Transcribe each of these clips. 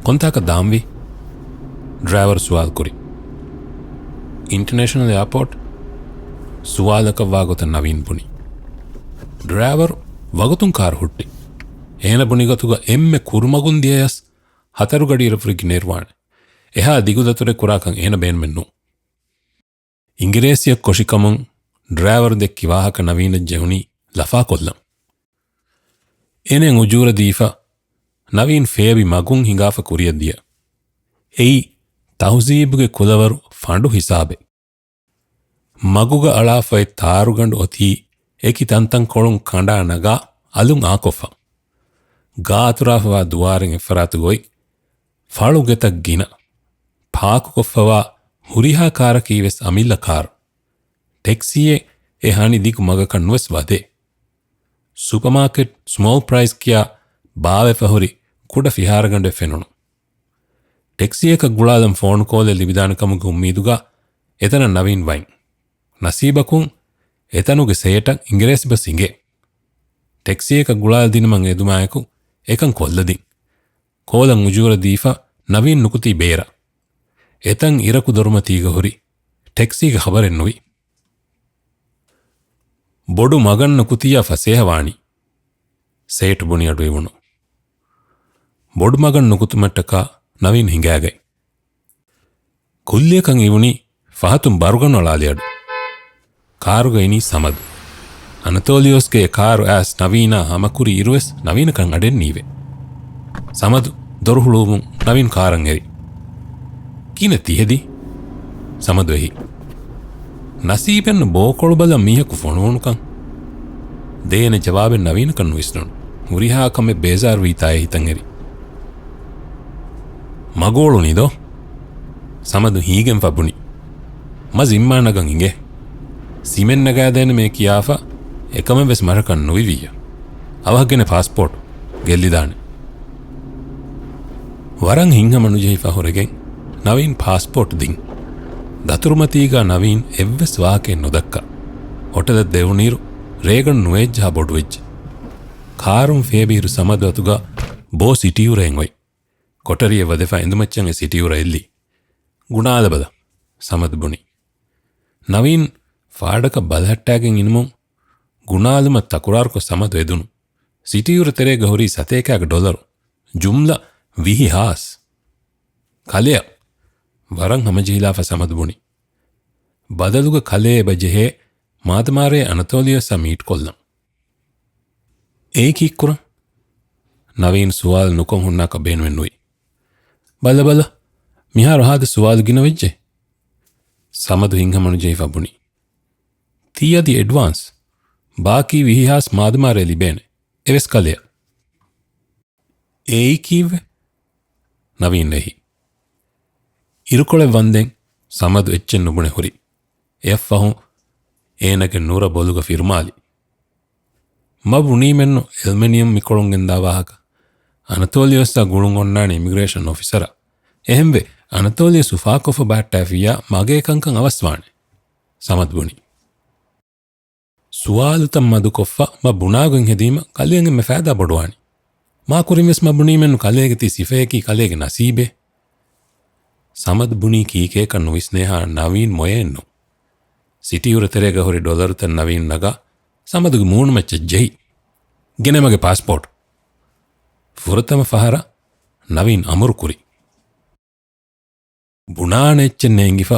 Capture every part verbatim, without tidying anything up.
އޮންތާކަށް ދާންވީ؟ ޑްރައިވަރު ސުވާލު ކުރި. އިންޓަރނޭޝަނަލް އެއާޕޯޓް؟ ސުވާލަކަށް ވާ ގޮތަށް ނަވީން ބުނި. ޑްރައިވަރު ވަގުތުން ކާރު ހުއްޓި. އޭނަ ބުނި ގޮތުގަ އެންމެ ކުރުމަގުން ދިޔަޔަސް ހަތަރު ގަޑިއިރަށް ފުރިގެން ނެރުވާނެ. އެހާ ދިގު ދަތުރެއް ކުރާކަށް އޭނަ ބޭނުމެއް ނޫން. އިނގިރޭސިއަށް ކޮށިކަމުން ޑްރައިވަރު ދެއްކި ވާހަކަ ނަވީނަށް ޖެހުނީ ލަފާކޮށްލަން. އޭނައަށް އުޖޫރަ ދީފަ، ނަވީން ފޭބި މަގުން ހިނގާފަ ކުރިއަށް ދިޔަ. އެއީ ތަހުޒީބުގެ ކުލަވަރު ފަނޑު ހިސާބެއް. މަގުގަ އަޅާފައި ތާރުގަނޑު އޮތީ އެކި ތަންތަންކޮޅުން ކަނޑާ ނަގާ އަލުން އާކޮށްފަ. ގާ އަތުރާފަވާ ދުވާރެއް އެއްފަރާތުގަ އޮތް. ފަޅު ގެތައް ގިނަ. ޕާކުކޮށްފަވާ ހުރިހާ ކާރަކީ ވެސް އަމިއްލަ ކާރު. ޓެކްސީއެއް އެ ހަނި ދިގު މަގަކަށް ނުވެސް ވަދޭ. ސުޕަމާކެޓް ސްމޯލް ޕްރައިސް ކިޔާ ބާވެފަ ހުރި ކުޑަ ފިހާރަގަނޑެއް ފެނުނު. ޓެކްސީއަކަށް ގުޅާލަން ފޯނު ކޯލެއް ލިބިދާނެ ކަމުގެ އުއްމީދުގަ އެތަނަށް ނަވީން ވައިން. ނަސީބަކުން އެތަނުގެ ސޭޓަށް އިނގިރޭސި ބަސް އިނގޭ. ޓެކްސީއަކަށް ގުޅާލަދިނުމަށް އެދުމާއެކު އެކަން ކޮށްލަދިން. ކޯލަށް އުޖޫރަ ދީފަ ނަވީން ނުކުތީ ބޭރަށް. އެތަން އިރަކު ދޮރުމަތީގަ ހުރި ޓެކްސީގެ ޚަބަރެއް ނުވި. ބޮޑު މަގަށް ނުކުތިއްޔާ ފަސޭހަވާނީ. ސޭޓު ބުނި އަޑުއިވުނު. ބޮޑު މަގަށް ނުކުތުމަށްޓަކާ ނަވީން ހިނގާގަތް. ކުއްލިއަކަށް އިވުނީ ފަހަތުން ބަރުގަނޑު އަޅާލި އަޑު. ކާރުގަ އިނީ ސަމަދު. އަނަތޯލިއޯސްގެ އެ ކާރު އައިސް ނަވީނާ ހަމަކުރި އިރުވެސް ނަވީނަކަށް އަޑެއް ނީވޭ. ސަމަދު ދޮރު ހުޅުވުމުން ނަވީން ކާރަށް އެރި. ކިހިނެއް ތިހެދީ؟ ސަމަދު އެހި. ނަސީބެއްނު ބޯކޮޅު ބަލަން މީހަކު ފޮނުވުނުކަން. ދޭނެ ޖަވާބެއް ނަވީނަކަށް ނުވިސްނުނު. ހުރިހާ ކަމެއް ބޭޒާރުވީތާއޭ ހިތަށް އެރި. މަގު އުޅުނީ ދޯ؟ ސަމަދު ހީގެންފަ ބުނި. މަ ޒިންމާ ނަގަން އިނގޭ. ސިމެން ނަގާދޭނެ މޭ ކިޔާފަ އެކަމެއް ވެސް މަށަކަށް ނުވިވިއްޔަ. އަވަހަށް ގެނެ ޕާސްޕޯޓް ގެއްލިދާނެ. ވަރަށް ހިތްހަމަ ނުޖެހިފަ ހުރެގެން ނަވީން ޕާސްޕޯޓް ދިން. ދަތުރުމަތީގަ ނަވީން އެއްވެސް ވާހަކައެއް ނުދައްކާ. ހޮޓަލަށް ދެވުނުއިރު ރޭގަނޑު ނުވައެއްޖަހާ ބޮޑުވެއްޖެ. ކާރުން ފޭބިއިރު ސަމަދު އަތުގަ ބޯ ސިޓިއުރައެއް އޮތް. ކޮޓަރިއެއް ވަދެފަ އެނދުމައްޗަށް އެ ސިޓިއުރަ އެއްލި. ގުނާލަބަލަ، ސަމަދު ބުނި. ނަވީން ފާޑަކަށް ބަލަހައްޓާގެން އިނުމުން ގުނާލުމަށް ތަކުރާރުކޮށް ސަމަދު އެދުނު. ސިޓިއުރަ ތެރޭގަ ހުރީ ސަތޭކައިގެ ޑޮލަރު. ޖުމްލަ ވިހި ހާސް. ކަލެއަށް. ވަރަށް ހަމަޖެހިލާފަ ސަމަދު ބުނި. ބަދަލުގަ ކަލޭ އެބަ ޖެހޭ މާދަމާރޭ އަނަތޯލިއަސްއާ މީޓްކޮށްލަން. އޭ ކީއްކުރަން؟ ނަވީން ސުވާލު ނުކޮށް ހުންނާކަށް ބޭނުމެއް ނުވި. ބަލަބަލަ، މިހާރު ހާދަ ސުވާލު ގިނަވެއްޖެ. ސަމަދު ހިތްހަމަނުޖެހިފަ ބުނި. ތީ އަދި އެޑްވާންސް. ބާކީ ވިހި ހާސް މާދަމާރޭ ލިބޭނެ. އެވެސް ކަލެއަށް. އޭއީ ކީއްވެ؟ ނަވީން އެހި. އިރުކޮޅެއް ވަންދެން ސަމަދު އެއްޗެއް ނުބުނެ ހުރި. އެއަށްފަހު އޭނަގެ ނުރަ ބޮލުގަ ފިރުމާލި. މަ ބުނީމެއްނު އެލްމެނިއަމް މިކޮޅުން ގެންދާ ވާހަކަ. އަނަތޯލިއަސްއާ ގުޅުން އޮންނާނެ އިމިގްރޭޝަން އޮފިސަރަށް. އެހެންވެ، އަނަތޯލިއަސް އުފާކޮށްފަ ބަހައްޓާފިއްޔާ މަގޭ ކަންކަން އަވަސްވާނެ. ސަމަދު ބުނި. ސުވާލުތައް މަދުކޮށްފަ މަ ބުނާގޮތް ހެދީމަ ކަލެއަށް އެންމެ ފައިދާ ބޮޑުވާނީ. މާކުރިންވެސް މަ ބުނީމެއްނު ކަލޭގެ ތި ސިފަޔަކީ ކަލޭގެ ނަސީބޭ. ސަމަދު ބުނީ ކީކޭކަށް ނުވިސްނޭހާ ނަވީން މޮޔައެއްނު. ސިޓިއުރަ ތެރޭގަ ހުރި ޑޮލަރުތައް ނަވީން ނަގާ ސަމަދުގެ މޫނުމައްޗަށް ޖެހި. ގެނޭ މަގޭ ޕާސްޕޯޓް. ފުރަތަމަ ފަހަރަށް ނަވީން އަމުރު ކުރި. ބުނާނެ އެއްޗެއް ނޭނގިފަ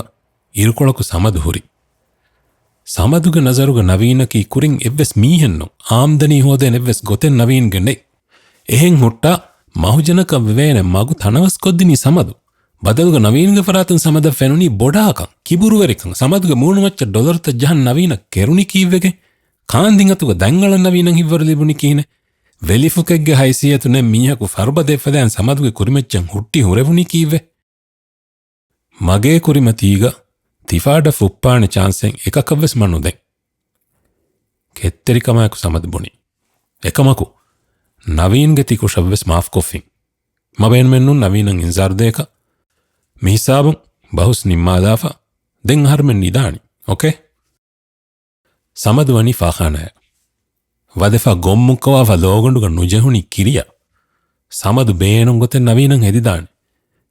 އިރުކޮޅަކު ސަމަދު ހުރި. ސަމަދުގެ ނަޒަރުގަ ނަވީނަކީ ކުރިން އެއްވެސް މީހެއްނު، އާމްދަނީ ހޯދޭނެ އެއްވެސް ގޮތެއް ނަވީންގެ ނެތް. އެހެން ހުއްޓާ މަހުޖަނަކަށް ވެވޭނެ މަގު ތަނަވަސްކޮށްދިނީ ސަމަދު. ބަދަލުގަ ނަވީންގެ ފަރާތުން ސަމަދަށް ފެނުނީ ބޮޑާކަން، ކިބުރުވެރިކަން، ސަމަދުގެ މޫނުމައްޗަށް ޑޮލަރުތައް ޖަހަން ނަވީނަށް ކެރުނީ ކީއްވެގެން؟ ކާންދިން އަތުގަ ދަތްއަޅަން ނަވީނަށް ހިތްވަރު ލިބުނީ ކިހިނެއް؟ ވެލިފުކެއްގެ ހައިސިއްޔަތު ނެތް މީހަކު ފަރުބަދަ އެއްފަދައިން ސަމަދުގެ ކުރިމައްޗަށް ހުއްޓި ހުރެވުނީ ކީއްވެ؟ މަގޭ ކުރިމަތީގަ ތިފާޑަށް ފުއްޕާނެ ޗާންސެއް އެކަކަށްވެސް މަ ނުދެން. ކެތްތެރިކަމާއެކު ސަމަދު ބުނި. އެކަމަކު، ނަވީންގެ ތިކުށަށްވެސް މާފްކޮށްފިން. މަ ބޭނުމެއްނުން ނަވީނަށް އިންޒާރު ދޭކަށް. މިހިސާބުން ބަހުސް ނިންމާލާފަ، ދެން އަހަރުމެން ނިދާނީ. އޯކޭ؟ ސަމަދު ވަނީ ފާޚާނާއަށް. ވަދެފަ ގޮށްމުއްކަވާފަ ލޯގަނޑުގަ ނުޖެހުނީ ކިރިޔަށް. ސަމަދު ބޭނުން ގޮތެއް ނަވީނަށް ހެދިދާނެ.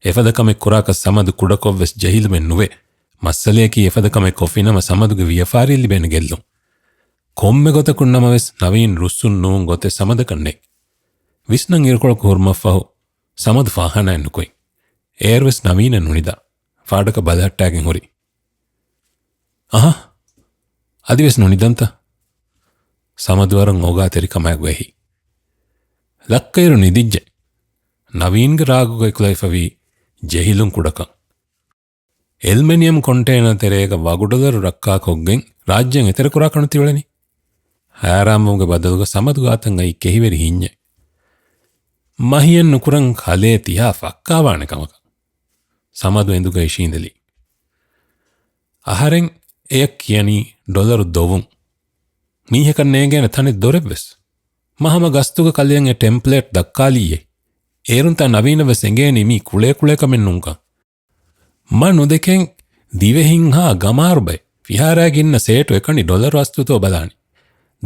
އެފަދަ ކަމެއް ކުރާކަށް ސަމަދު ކުޑަކޮށްވެސް ޖެހިލުމެއް ނުވޭ. މައްސަލަޔަކީ އެފަދަ ކަމެއް ކޮށްފިނަމަ ސަމަދުގެ ވިޔަފާރި ލިބޭނެ ގެއްލުން. ކޮންމެ ގޮތަކުން ނަމަވެސް ނަވީން ރުއްސުން ނޫން ގޮތެއް ސަމަދަކަށް ނެތް. ވިސްނަން އިރުކޮޅަކު ހުރުމަށްފަހު ސަމަދު ފާޚާނާއެއް ނުކުތް. އޭރުވެސް ނަވީނެއް ނުނިދާ. ފާޑަކަށް ބަލަހައްޓާގެން ހުރި. އަހަ، އަދިވެސް ނުނިދަންތަ؟ ސަމަދު ވަރަށް އޯގާތެރިކަމާއެކު އެހި. ލައްކައިރު ނިދިއްޖެ. ނަވީންގެ ރާގުގަ އެކުލަވިފަވީ ޖެހިލުން ކުޑަކަން. އެލްމެނިއަމް ކޮންޓޭނަރ ތެރޭގަ ވަގުޑޮލަރު ރައްކާކޮށްގެން ރާއްޖޭން އެތެރެކުރާކަށް ނުތިބެޅެނީ. ހައިރާންވުމުގެ ބަދަލުގަ ސަމަދު ގާތަށް އައީ ކެހިވެރި ހިންޏެއް. މަހިއެއް ނުކުރަން ކަލޭ ތިހާ ފައްކާވާނެ ކަމަކަށް. ސަމަދު އެނދުގައި ޝީނދެލި. އަހަރެން އެޔަށް ކިޔަނީ ޑޮލަރު ދޮވުން. މީހަކަށް ނޭނގޭނެ ތަނެއް ދޮރެއްވެސް. މަ ހަމަ ގަސްތުގަ ކަލެއަށް އެ ޓެމްޕްލޭޓް ދައްކާލިއްޔޭ. އޭރުންތާ ނަވީނަށް ވެސް އެނގޭނީ މީ ކުޅޭ ކުޅޭ ކަމެއް ނޫންކަން. މަ ނުދެކެން ދިވެހިންހާ ގަމާރު ބައެއް. ފިހާރައިގެ އިންނަ ސޭޓު އެކަނި ޑޮލަރު އަސްތުތޯ ބަލާނީ.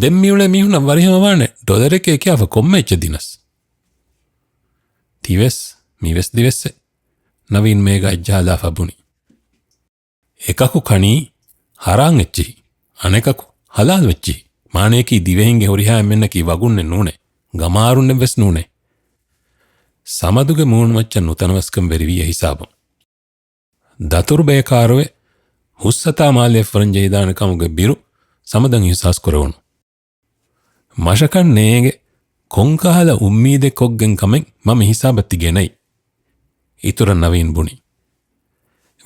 ދެން މިއުޅޭ މީހުންނަށް ވަރިހަމަވާނެ ޑޮލަރެކޭ ކިޔާފަ ކޮންމެ އެއްޗެއް ދިނަސް. ތިވެސް، މިވެސް ދިވެއްސެއް. ނަވީން މޭގަ އަތްޖަހާލާފަ ބުނި. އެކަކު ކަނީ ހަރާން އެއްޗިހި، އަނެކަކު ހަލާލު އެއްޗިހި. މާނަޔަކީ ދިވެހިންގެ ހުރިހާ އެންމެންނަކީ ވަގުންނެއް ނޫނޭ، ގަމާރުންނެއްވެސް ނޫނޭ. ސަމަދުގެ މޫނުމައްޗަށް ނުތަނަވަސްކަން ވެރިވިޔަ ހިސާބުން. ދަތުރު ބޭކާރުވެ، ހުސްއަތާ މާލެއަށް ފުރަން ޖެހިދާނެ ކަމުގެ ބިރު ސަމަދަށް އިހުސާސް ކުރެވުނު. މަށަކަށް ނޭނގެ ކޮންކަހަލަ އުއްމީދެއް ކޮށްގެން ކަމެއް މަ މި ހިސާބަށް ތި ގެނައީ. އިތުރަށް ނަވީން ބުނި.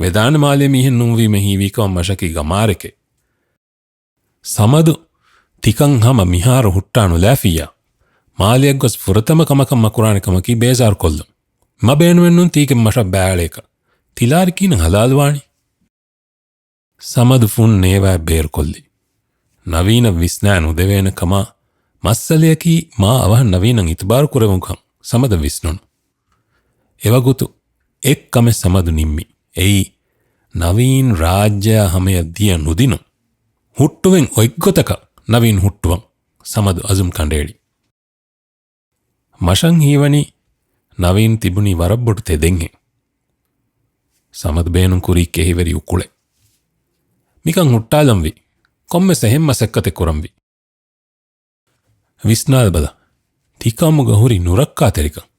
ވެދާނެ މާލޭ މީހެއް ނޫންވީމަ ހީވީކަމަށް މަށަކީ ގަމާރެކޭ. ސަމަދު ތިކަން ހަމަ މިހާރު ހުއްޓާ ނުލާފިއްޔާ. މާލެއަށް ގޮސް ފުރަތަމަ ކަމަކަށް މަ ކުރާނެ ކަމަކީ ބޭޒާރު ކޮށްލުން. މަ ބޭނުމެއް ނޫން ތީކެ މަށަށް ބާއެޅޭކަށް. ތިލާރި ކީނަން ހަލާލުވާނީ. ސަމަދު ފުން ނޭވާ ބޭރުކޮށްލި. ނަވީނަށް ވިސްނާ ނުދެވޭނެ ކަމާ މައްސަލަޔަކީ މާ އަވަހަށް ނަވީނަށް އިތުބާރު ކުރެވުންކަން ސަމަދަށް ވިސްނުނު. އެވަގުތު އެއްކަމެއް ސަމަދު ނިންމި. އެއީ، ނަވީން ރާއްޖެއާ ހަމަޔަށް ދިޔަ ނުދިނުން. ހުއްޓުވެން އޮތްގޮތަކަށް ނަވީން ހުއްޓުވަން ސަމަދު އަޒުމް ކަނޑައެޅި. މަށަށް ހީވަނީ ނަވީން ތިބުނީ ވަރަށް ބޮޑު ތެދެއްހެން. ސަމަދު ބޭނުން ކުރީ ކެހިވެރި އުކުޅެއް. މިކަން ހުއްޓާލަންވީ. ކޮންމެސް އެހެން މަސައްކަތެއް ކުރަންވީ. ވިސްނާލަބަލަ. ތިކަމުގަ ހުރި ނުރައްކާތެރިކަން.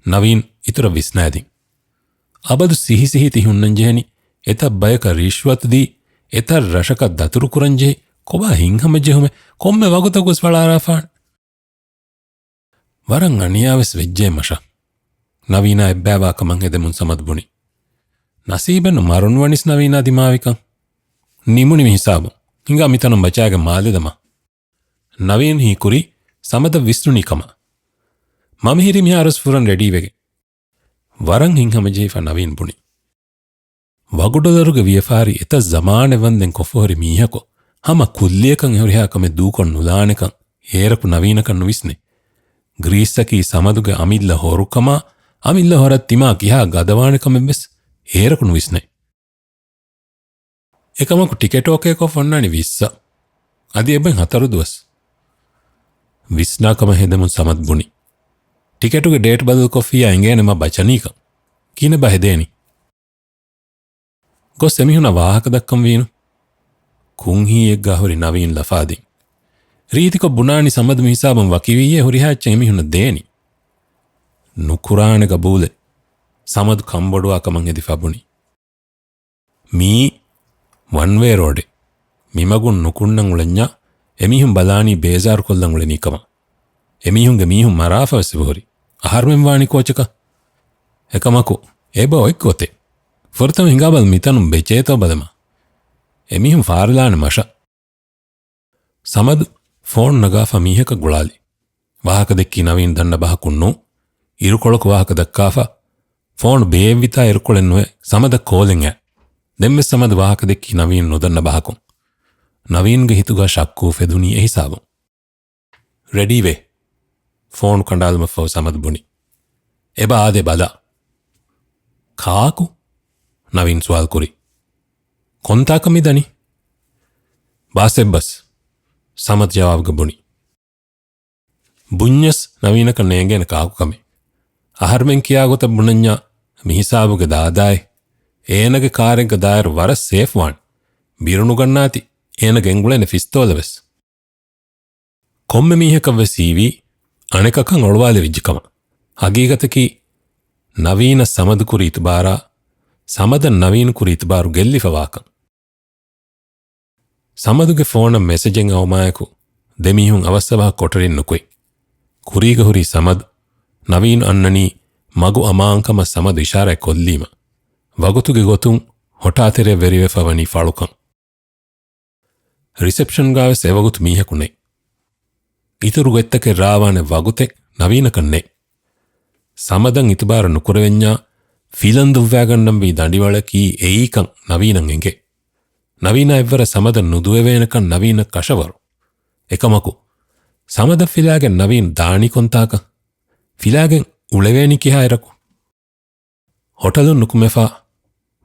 ނަވީން އިތުރަށް ވިސްނާދިން. އަބަދު ސިހިސިހި ތި ހުންނަންޖެހެނީ އެތައް ބަޔަކަށް ރިޝްވަތު ދީ، އެތައް ރަށަކަށް ދަތުރުކުރަންޖެހި، ކޮބާ ހިތްހަމަޖެހުމެއް؟ ކޮންމެ ވަގުތަކުވެސް ވަޅާރާފާނެ. ވަރަށް އަނިޔާވެސް ވެއްޖެ މަށަށް. ނަވީނާ އެއްބައިވާ ކަމަށް ހެދެމުން ސަމަދު ބުނި. ނަސީބެއްނު މަރުން ވަނިސް ނަވީނާ ދިމާވިކަން. ނިމުނި މި ހިސާބު. ހިނގާ މިތަނުން ބަޗާގެން މާލެ ދަމާ. ނަވީން ހީކުރީ ސަމަދަށް ވިސްނުނީ ކަމަށް. މަ މިހިރީ މިހާރުސް ފުރަން ރެޑީވެގެން. ވަރަށް ހިތްހަމަޖެހިފަ ނަވީން ބުނި. ވަގުޑޮލަރުގެ ވިޔަފާރި އެތައް ޒަމާނެއް ވަންދެން ކޮށްފަހުރި މީހަކު ހަމަ ކުއްލިއަކަށް އެހުރިހާ ކަމެއް ދޫކޮށް ނުލާނެކަން އޭރަކު ނަވީނަކަށް ނުވިސްނޭ. ގްރީސްއަކީ ސަމަދުގެ އަމިއްލަ ހޮރުކަމާ، އަމިއްލަ ހޮރަށް ތިމާ ކިހާ ގަދަވާނެ ކަމެއްވެސް އޭރަކު ނުވިސްނޭ. އެކަމަކު ޓިކެޓް އޯކޭކޮށް އޮންނާނީ ވިއްސަށް. އަދި އެބައި ހަތަރު ދުވަސް. ވިސްނާ ކަމަށް ހެދެމުން ސަމަދު ބުނި. ޓިކެޓުގެ ޑޭޓް ބަދަލުކޮށްފިއްޔާ އެނގޭނެ މަ ބަޗަނީކަން. ކިހިނެއްބާ ހެދޭނީ؟ ގޮސް އެމީހުންނަށް ވާހަކަ ދައްކަން ވީނު. ކުންހީއެއްގާ ހުރި ނަވީން ލަފާދިން. ރީތިކޮށް ބުނާނީ ސަމަދު މި ހިސާބުން ވަކިވިއްޔޭ ހުރިހާ އެއްޗެއް އެމީހުންނަށް ދޭނީ. ނުކުރާނެ ގަބޫލެއް. ސަމަދު ކަންބޮޑުވާ ކަމަށް ހެދިފަ ބުނި. މީ ވަން ވޭ ރޯޑެއް. މިމަގުން ނުކުންނަން އުޅެންޏާ އެމީހުން ބަލާނީ ބޭޒާރުކޮށްލަން އުޅެނީ ކަމަށް. އެމީހުންގެ މީހުން މަރާފަ ވެސް އެބަހުރި. އަހަރުމެން ވާނީ ކޯޗަކަށް؟ އެކަމަކު، އެބަ އޮތް ގޮތެއް. ފުރަތަމަ ހިނގާބަލަ މިތަނުން ބެޗޭތޯ ބަލަމާ. އެމީހުން ފާރިލާނެ މަށަށް. ސަމަދު ފޯނު ނަގާފަ މީހަކަށް ގުޅާލި. ވާހަކަ ދެއްކީ ނަވީން ދަންނަ ބަހަކުން ނޫ. އިރުކޮޅަކު ވާހަކަ ދައްކާފަ، ފޯނު ބޭއްވިތާ އިރުކޮޅެއް ނުވެ ސަމަދަށް ކޯލެއް އައި. ދެންވެސް ސަމަދު ވާހަކަ ދެއްކީ ނަވީން ނުދަންނަ ބަހަކުން. ނަވީންގެ ހިތުގަ ޝައްކު އުފެދުނީ އެހިސާބުން. ރެޑީވޭ. ފޯނު ކަނޑާލުމަށްފަހު ސަމަދު ބުނި. އެބަ އާދޭ ބަލާ. ކާކު؟ ނަވީން ސުވާލު ކުރި. ކޮންތާކަށް މި ދަނީ؟ ބާސް އެއްބަސް. ސަމަދު ޖަވާބުގަ ބުނި. ބުންޏަސް ނަވީނަކަށް ނޭނގޭނެ ކާކު ކަމެއް. އަހަރުމެން ކިޔާ ގޮތަށް ބުނަންޏާ މިހިސާބުގެ ދާދާއެއް. އޭނަގެ ކާރެއްގަ ދާއިރު ވަރަށް ސޭފް ވާނެ. ބިރުނުގަންނާތި އޭނަ ގެންގުޅޭނެ ފިސްތޯލަވެސް. ކޮންމެ މީހަކަށްވެސް ހީވީ އަނެކަކަށް އޮޅުވާލެވިއްޖެ ކަމަށް. ހަގީގަތަކީ ނަވީނަށް ސަމަދު ކުރި އިތުބާރާ، ސަމަދަށް ނަވީން ކުރި އިތުބާރު ގެއްލިފަވާކަން. ސަމަދުގެ ފޯނަށް މެސެޖެއް އައުމާއެކު ދެމީހުން އަވަސްއަވަހަށް ކޮޓަރިން ނުކުތް. ކުރީގަ ހުރި ސަމަދު، ނަވީން އަންނަނީ މަގު އަމާންކަމަށް ސަމަދު އިޝާރާތް ކޮށްލީމަ. ވަގުތުގެ ގޮތުން ހޮޓާތެރެއަށް ވެރިވެފަ ވަނީ ފަޅުކަން. ރިސެޕްޝަންގާވެސް އެވަގުތު މީހަކު ނެތް. އިތުރު ގޮތްތަކެއް ރާވާނެ ވަގުތެއް ނަވީނަކަށް ނެތް. ސަމަދަށް އިތުބާރު ނުކުރެވެންޏާ ފިލަން ދުއްވާގަންނަންވީ ދަނޑިވަޅަކީ އެއީކަން ނަވީނަށް އެނގޭ. ނަވީނާ އެއްވަރަށް ސަމަދަށް ނުދުވެވޭނެކަން ނަވީނަށް ކަށަވަރު. އެކަމަކު، ސަމަދަށް ފިލާގެން ނަވީން ދާނީ ކޮންތާކަށް؟ ފިލާގެން އުޅެވޭނީ ކިހާއިރަކު؟ ހޮޓަލުން ނުކުމެފާ،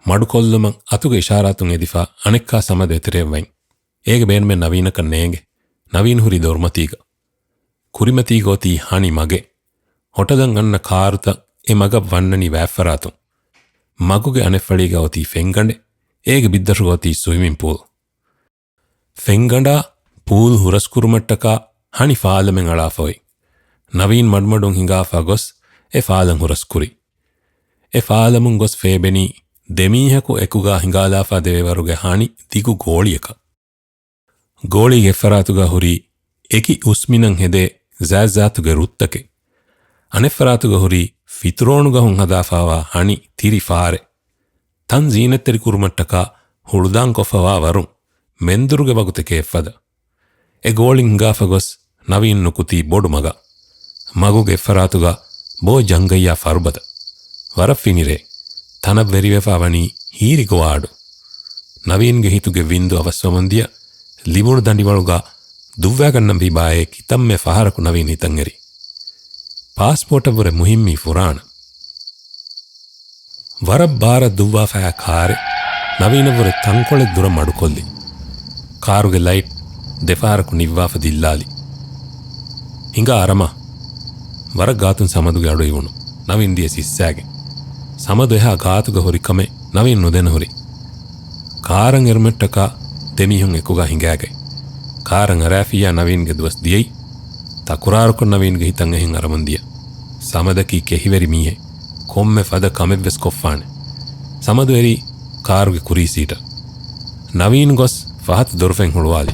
މަޑުކޮށްލުމަށް އަތުގެ އިޝާރާތުން އެދިފާ އަނެއްކާ ސަމަދު އެތެރެއަށް ވަން. އޭގެ ބޭނުމެއް ނަވީނަކަށް ނޭނގެ. ނަވީން ހުރީ ދޮރުމަތީގަ. ކުރިމަތީގަ އޮތީ ހަނި މަގެއް. ހޮޓަލަށް އަންނަ ކާރުތައް އެ މަގަށް ވަންނަނީ ވާތްފަރާތުން. މަގުގެ އަނެއްފަޅީގަ އޮތީ ފެންގަނޑެއް. އޭގެ ބިއްދަށުގަ އޮތީ ސުއިމިން ޕޫލް. ފެންގަނޑާ ޕޫލް ހުރަސްކުރުމަށްޓަކާ ހަނި ފާލަމެއް އަޅާފަ އޮތް. ނަވީން މަޑުމަޑުން ހިނގާފަ ގޮސް އެ ފާލަން ހުރަސްކުރި. އެ ފާލަމުން ގޮސް ފޭބެނީ ދެމީހަކު އެކުގާ ހިނގާލާފަ ދެވޭވަރުގެ ހަނި ދިގު ގޯޅިއަކަށް. ގޯޅީގެ އެއްފަރާތުގާ ހުރީ އެކި އުސްމިނަށް ހެދޭ ޒާތްޒާތުގެ ރުއްތަކެއް. އަނެއްފަރާތުގަ ހުރީ ފިތުރޯނުގަހުން ހަދާފާވާ ހަނި ތިރި ފާރެއް. ތަން ޒީނަތްތެރި ކުރުމަށްޓަކާ ހުޅުދާން ކޮށްފަވާ ވަރުން މެންދުރުގެ ވަގުތެކޭ އެއްފަދަ. އެ ގޯޅިން ހިނގާފަ ގޮސް ނަވީން ނުކުތީ ބޮޑު މަގަށް. މަގުގެ އެއްފަރާތުގަ ބޯ ޖަންގައްޔާ ފަރުބަދަ. ވަރަށް ފިނިރޭ. ތަނަށް ވެރިވެފާ ވަނީ ހީރި ގޮވާ އަޑު. ނަވީންގެ ހިތުގެ ވިންދު އަވަސްވަމުންދިޔަ ލިބުނު ދަނޑިވަޅުގަ ދުއްވާގަންނަންވީ ބާއޭ ކިތަންމެ ފަހަރަކު ނަވީން ހިތަށްއެރި. ޕާސްޕޯޓަށްވުރެ މުހިއްމީ ފުރާނަ. ވަރަށް ބާރަށް ދުއްވާފައި ކާރެއް ނަވީނަށްވުރެ ތަންކޮޅެއް ދުރަށް މަޑުކޮށްލި. ކާރުގެ ލައިޓް ދެފަހަރަކު ނިއްވާފަ ދިއްލާލި. ހިނގާ އަރަމާ. ވަރަށް ގާތުން ސަމަދުގެ އަޑު އިވުނު. ނަވީން ދިޔަ ސިއްސާގެން. ސަމަދު އެހާ ގާތުގަ ހުރި ކަމެއް ނަވީން ނުދެނަހުރި. ކާރަށް އެރުމަށްޓަކާ ދެމީހުން އެކުގަ ހިނގާގަތް. ކާރަށް އަރާފިއްޔާ ނަވީންގެ ދުވަސް ދިޔައީ. ތަކުރާރުކޮށް ނަވީންގެ ހިތަށް އެހެން އަރަމުންދިޔަ. ސަމަދަކީ ކެހިވެރި މީހެއް. ކޮންމެ ފަދަ ކަމެއްވެސް ކޮށްފާނެ. ސަމަދު އެރީ ކާރުގެ ކުރީ ސީޓަށް. ނަވީން ގޮސް ފަހަތު ދޮރުފަތް ހުޅުވާލި.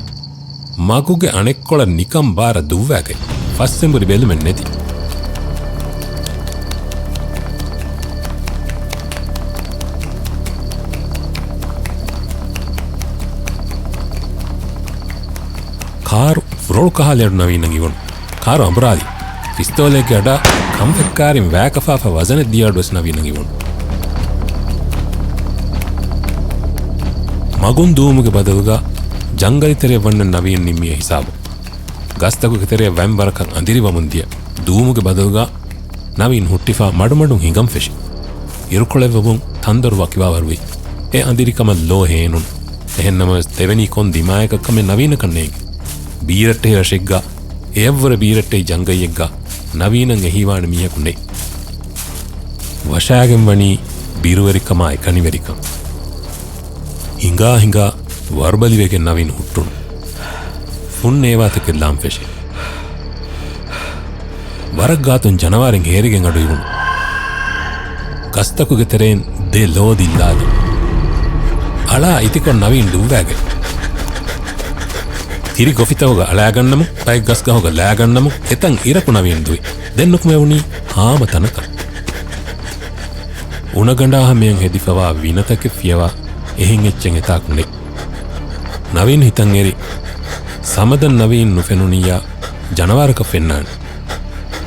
މަގުގެ އަނެއްކޮޅަށް ނިކަން ބާރަށް ދުއްވާގަތް. ފަސްއެނބުރި ބެލުމެއް ނެތި. ކާރު ފުރޮޅު ކަހާލި އަޑު ނަވީނަށް އިވުނު. ކާރު އަނބުރާލި. ފިސްތޯލެއްގެ އަޑާ ކަންފަތްކާރިން ވާކަފާފަ ވަޒަނެއް ދިޔަ އަޑުވެސް ނަވީނަށް އިވުނު. މަގުން ދުވުމުގެ ބަދަލުގަ ޖަންގަލް ތެރެއަށް ވަންނަން ނަވީން ނިންމިޔަ ހިސާބު. ގަސްތަކުގެ ތެރެއަށް ވަން ވަރަކަށް އަނދިރިވަމުން ދިޔަ ދުވުމުގެ ބަދަލުގަ ނަވީން ހުއްޓިފާ މަޑުމަޑުން ހިނގަން ފެށި. އިރުކޮޅެއް ވަމުން ތަންދޮރު ވަކިވާވަރުވި. އެ އަނދިރިކަމަށް ލޯ ހޭނުން. އެހެންނަމަވެސް ތެވެނީ ކޮން ދިމާޔަކަށް ކަމެއް ނަވީނަކަށް ނޭނގެ. ބީރައްޓެހި ރަށެއްގަ އެއަށްވުރެ ބީރައްޓެހި ޖަންގައްޔެއްގަ ނަވީނަށް އެހީވާނެ މީހަކު ނެތް. ވަށާގެން ވަނީ ބިރުވެރިކަމާއި ކަނިވެރިކަން. ހިނގާ ހިނގާ ވަރުބަލިވެގެން ނަވީން ހުއްޓުނު. ފުން ނޭވާތަކެއް ލާން ފެށި. ވަރަށް ގާތުން ޖަނަވާރެއް ހޭރިގެން އަޑު އިވުނު. ގަސްތަކުގެ ތެރެއިން ދެ ލޯ ދިއްލާލި. އަޅާ އިތިކޮށް ނަވީން ދުއްވާގެ. ތިރި ގޮފިތަކުގަ އަޅާގަންނަމު، ބައެއް ގަސްގަހުގަ ލާގަންނަމު، އެތަން އިރަކު ނަވީން ދުވި. ދެން ނުކުމެވުނީ ހާމަ ތަނަކަށް. އުނަގަނޑާ ހަމަޔަށް ހެދިފަވާ ވިނަތަކެއް ފިޔަވާ އެހެން އެއްޗެއް އެތާކު ނެތް. ނަވީން ހިތަށް އެރި، ސަމަދަށް ނަވީން ނުފެނުނިއްޔާ ޖަނަވާރަކަށް ފެންނާނެ.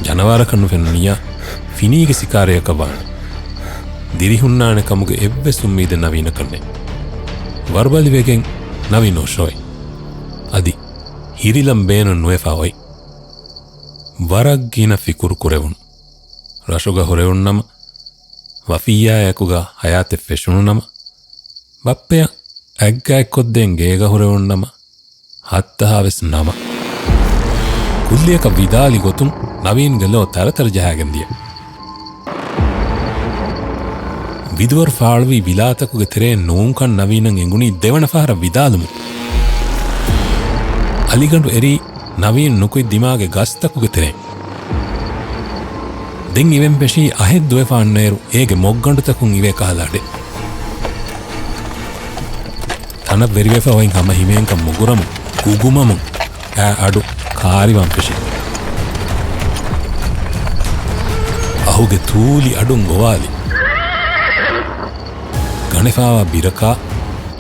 ޖަނަވާރަކަށް ނުފެނުނިއްޔާ ފިނީގެ ސިކާރަޔަކަށް ވާނެ. ދިރިހުންނާނެ ކަމުގެ އެއްވެސް އުއްމީދެއް ނަވީނަކަށް ނެތް. ވަރުބަލިވެގެން ނަވީން އޮށޯއި. އަދި ހިރިލަން ބޭނުން ނުވެފަ އޮތް. ވަރަށް ގިނަ ފިކުރު ކުރެވުނު. ރަށުގަ ހުރެވުނު ނަމަ، ވަފިއްޔާއާ އެކުގަ ހަޔާތެއް ފެށުނު ނަމަ، ބައްޕަޔަށް އަތްގައެއްކޮށްދޭން ގޭގަ ހުރެވުނު ނަމަ، ހައްތަހާވެސް ނަމަ. ކުއްލިއަކަށް ވިދާލި ގޮތުން ނަވީންގެ ލޯ ތަރަތަރަ ޖަހާގެން ދިޔަ. ވިދުވަރު ފާޅުވީ ވިލާތަކުގެ ތެރެއިން ނޫންކަން ނަވީނަށް އެނގުނީ ދެވަނަ ފަހަރަށް ވިދާލުމުން. އަލިގަނޑު އެރީ ނަވީން ނުކުތް ދިމާގެ ގަސްތަކުގެ ތެރެއިން. ދެން އިވެން ފެށީ އަހެއް ދުވެފަ އަންނައިރު އޭގެ މޮށްގަނޑުތަކުން އިވޭ ކަހަލަ އަޑެއް. ތަނަށް ވެރިވެފަ އޮތް ހަމަ ހިމޭންކަން މުގުރަމުން، ގުގުމަމުން އާ އަޑު ކާރިވާން ފެށި. އަހުގެ ތޫލި އަޑުން ގޮވާލި. ގަނެފާވާ ބިރަކާ،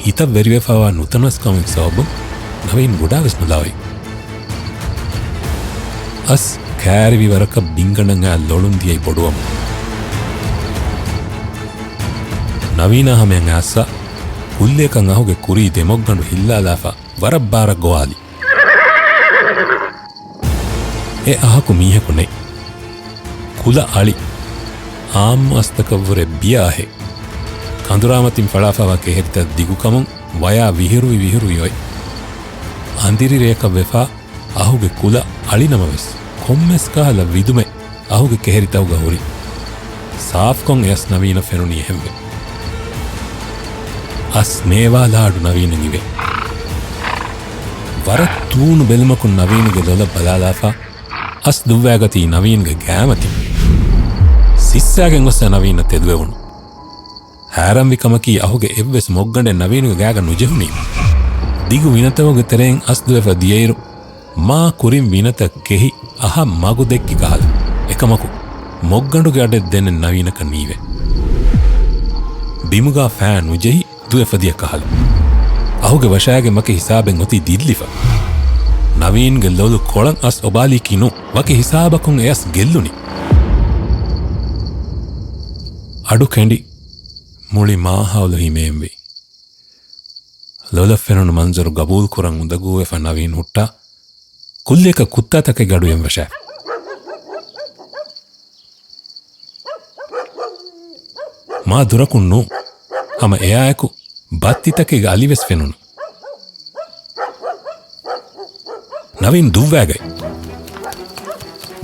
ހިތަށް ވެރިވެފާވާ ނުތަނަސްކަމެއް ސަބަބުން ނަވީން ގުޑާވެސް ނުލާވި. އަސް ކާރިވި ވަރަކަށް ބިންގަނޑަށް އާ ލޮޅުން ދިޔައީ ބޮޑުވަމުން. ނަވީނާ ހަމަޔަށް އައްސަ ކުއްލިއަކަށް އަހުގެ ކުރީ ދެމޮށްގަނޑު ހިއްލާލާފަ ވަރަށް ބާރަށް ގޮވާލި. އެ އަހަކު މީހަކު ނެތް. ކުލަ އަޅި. އާއްމު އަސްތަކަށްވުރެ ބިޔަ އަހެއް. ކަނދުރާމަތިން ފަޅާފަވާ ކެހެރިތައް ދިގުކަމުން ވަޔާ ވިހިރުވި ވިހިރުވި އޮތް. އަނދިރި ރެޔަކަށް ވެފާ އަހުގެ ކުލަ އަޅިނަމަވެސް، ކޮންމެސް ކަހަލަ ވިދުމެއް އަހުގެ ކެހެރިތަކުގަ ހުރި. ސާފްކޮށް އެއަސް ނަވީނަށް ފެނުނީ އެހެންވެ. އަސް ނޭވާލާ އަޑު ނަވީނަށް އިވޭ. ވަރަށް ތޫނު ބެލުމަކުން ނަވީނުގެ ލޮލަށް ބަލާލާފަ، އަސް ދުއްވާގަތީ ނަވީންގެ ގާމަތިން. ސިއްސާގެން ގޮއްސަ ނަވީނަށް ތެދުވެވުނު. ހައިރާންވި ކަމަކީ އަހުގެ އެއްވެސް މޮށްގަނޑެއް ނަވީނުގެ ގާގަ ނުޖެހުނީމަ. ދިގު ވިނަތަކުގެ ތެރެއިން އަސް ދުވެފަ ދިޔައިރު، މާ ކުރިން ވިނަތައް ކެހި އަހަށް މަގު ދެއްކި ކަހަލަ. އެކަމަކު، މޮށްގަނޑުގެ އަޑެއް ދެނެއް ނަވީނަކަށް ނީވޭ. ބިމުގާ ފައި ނުޖެހި ދުވެފަ ދިޔަ ކަހަލަ. އަހުގެ ވަށާގެ ވަކި ހިސާބެއް އޮތީ ދިއްލިފަ. ނަވީންގެ ލޮލު ކޮޅަށް އަސް އޮބާލީކީ ނޫން. ވަކި ހިސާބަކުން އެއަސް ގެއްލުނީ. އަޑު ކެނޑި މުޅި މާހައުލު ހިމޭންވި. ލޮލަށް ފެނުނު މަންޒަރު ގަބޫލުކުރަން އުނދަގޫވެފަ ނަވީން ހުއްޓާ، ކުއްލިއަކަށް ކުއްތާތަކެއްގެ އަޑު އެން ވަށާ. މާ ދުރަކުން ނޫން. ހަމަ އެއާއެކު ބައްތިތަކެއްގެ އަލިވެސް ފެނުނު. ނަވީން ދުއްވާގަތް.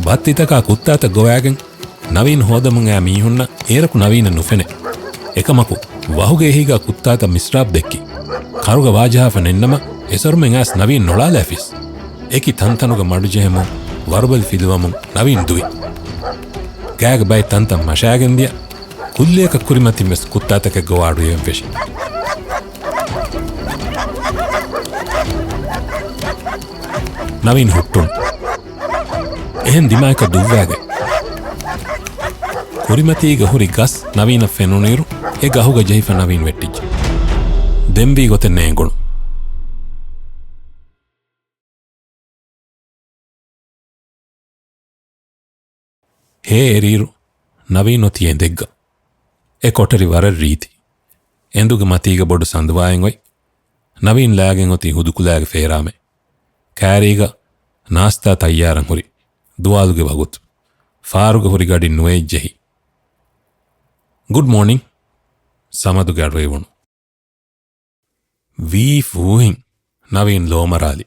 ބައްތިތަކާ ކުއްތާތައް ގޮވާގެން ނަވީން ހޯދަމުން އައި މީހުންނަށް އޭރަކު ނަވީނަށް ނުފެނޭ. އެކަމަކު، ވަހުގެ އެހީގާ ކުއްތާތައް މިސްރާބް ދެއްކި. ކަރުގަ ވާޖަހާފަ ނެންނަމަ، އެސޮރުމެން އައިސް ނަވީން ނޮޅާލާފިސް. އެކި ތަންތަނުގަ މަޑުޖެހެމުން، ވަރުބަލި ފިލުވަމުން ނަވީން ދުވި. ގާގެ ބައެއް ތަންތަން މަށާގެން ދިޔަ، ކުއްލިއަކަށް ކުރިމަތިން ވެސް ކުއްތާތަކެއްގަ އަޑު އެން ފެށި. ނަވީން ހުއްޓުން. އެހެން ދިމާއަކަށް ދުއްވާގަތް. ކުރިމަތީގަ ހުރި ގަސް ނަވީނަށް ފެނުނުއިރު، އެ ގަހުގަ ޖެހިފަ ނަވީން ވެއްޓިއްޖެ. ދެންވީ ގޮތެއް ނޭނގުނު. ހޭ އެރިއިރު ނަވީން އޮތީ އެނދެއްގަ. އެ ކޮޓަރި ވަރަށް ރީތި. އެނދުގެ މަތީގަ ބޮޑު ސަނދުވާއެއް އޮތް. ނަވީން ލާގެން އޮތީ ހުދުކުލާގެ ފޭރާމެ. ކާރީގަ ނާސްތާ ތައްޔާރަށް ހުރި. ދުވާލުގެ ވަގުތު. ފާރުގަ ހުރި ގަޑިން ނުވައެއް ޖެހި. ގުޑް މޯނިން. ސަމަދުގެ އަޑުއެވުނު. ވީ ފޫހިން ނަވީން ލޯމަރާލި.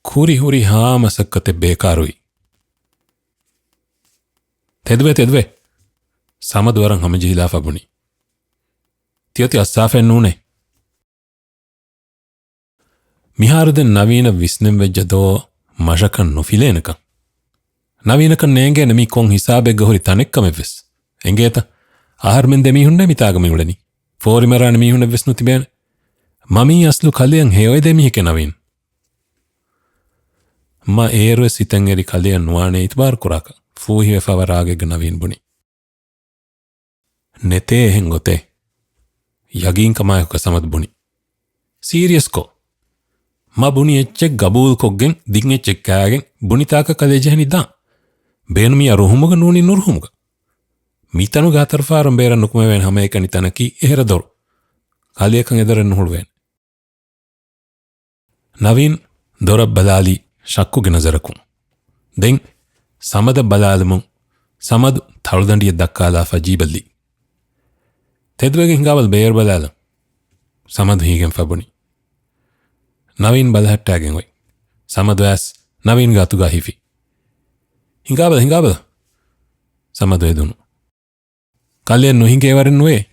ކުރި ހުރިހާ މަސައްކަތެއް ބޭކާރުވި. ތެދުވޭ، ތެދުވޭ. ސަމަދު ވަރަށް ހަމަޖެހިލާފަ ބުނި. ތިއޮތީ އައްސާފައެއް ނޫނޭ. މިހާރު ދެން ނަވީނަށް ވިސްނެން ވެއްޖެ ދޯ މަށަކަށް ނުފިލޭނެކަން. ނަވީނަކަށް ނޭނގޭނެ މީ ކޮން ހިސާބެއްގަ ހުރި ތަނެއްކަމެއްވެސް. އެނގޭތަ؟ އަހަރުމެން ދެމީހުންނޭ މިތާގަ މިއުޅެނީ. ފޯރިމަރާނެ މީހުންނެއްވެސް ނުތިބޭނެ. މަ މީ އަސްލު ކަލެއަށް ހެޔޮއެދޭ މީހެކޭ ނަވީން. މަ އޭރުވެސް ހިތަށް އެރި ކަލެއަށް ނުވާނޭ އިތުބާރު ކުރާކަށް ފޫހިވެފަވާ ރާގެއްގަ ނަވީން ބުނި. ނެތޭ އެހެން ގޮތެއް. ޔަގީންކަމާއެކު ސަމަދު ބުނި. ސީރިއަސްކޮށް. މަ ބުނި އެއްޗެއް ގަބޫލުކޮށްގެން ދިން އެއްޗެއް ކާގެން ބުނިތާކަށް ކަލޭ ޖެހެނީ ދާން. ބޭނުމީ އަ ރުހުމުގަ ނޫނީ ނުރުހުމުގަ. މިތަނުގަ ހަތަރު ފަހަރުން ބޭރަށް ނުކުމެވޭނެ ހަމައެކަނި ތަނަކީ އެހެރަ ދޮރު. ކަލެއަކަށް އެދޮރެއް ނުހުޅުވޭނެ. ނަވީން ދޮރަށް ބަލާލި ޝައްކުގެ ނަޒަރަކުން. ދެން ސަމަދަށް ބަލާލުމުން ސަމަދު ތަޅުދަނޑިއެއް ދައްކާލާފަ ޖީބަށްލީ. ތެދުވެގެން ހިނގާބަލަ ބޭރަށް ބަލާލަން. ސަމަދު ހީގެންފަ ބުނި. ނަވީން ބަލަހައްޓާގެން އޮތް. ސަމަދު އައިސް ނަވީންގެ އަތުގާ ހިފި. ހިނގާބަލަ، ހިނގާބަލަ. ސަމަދު އެދުނު. ކަލޭ ނުހިނގޭވަރެއް ނުވޭ.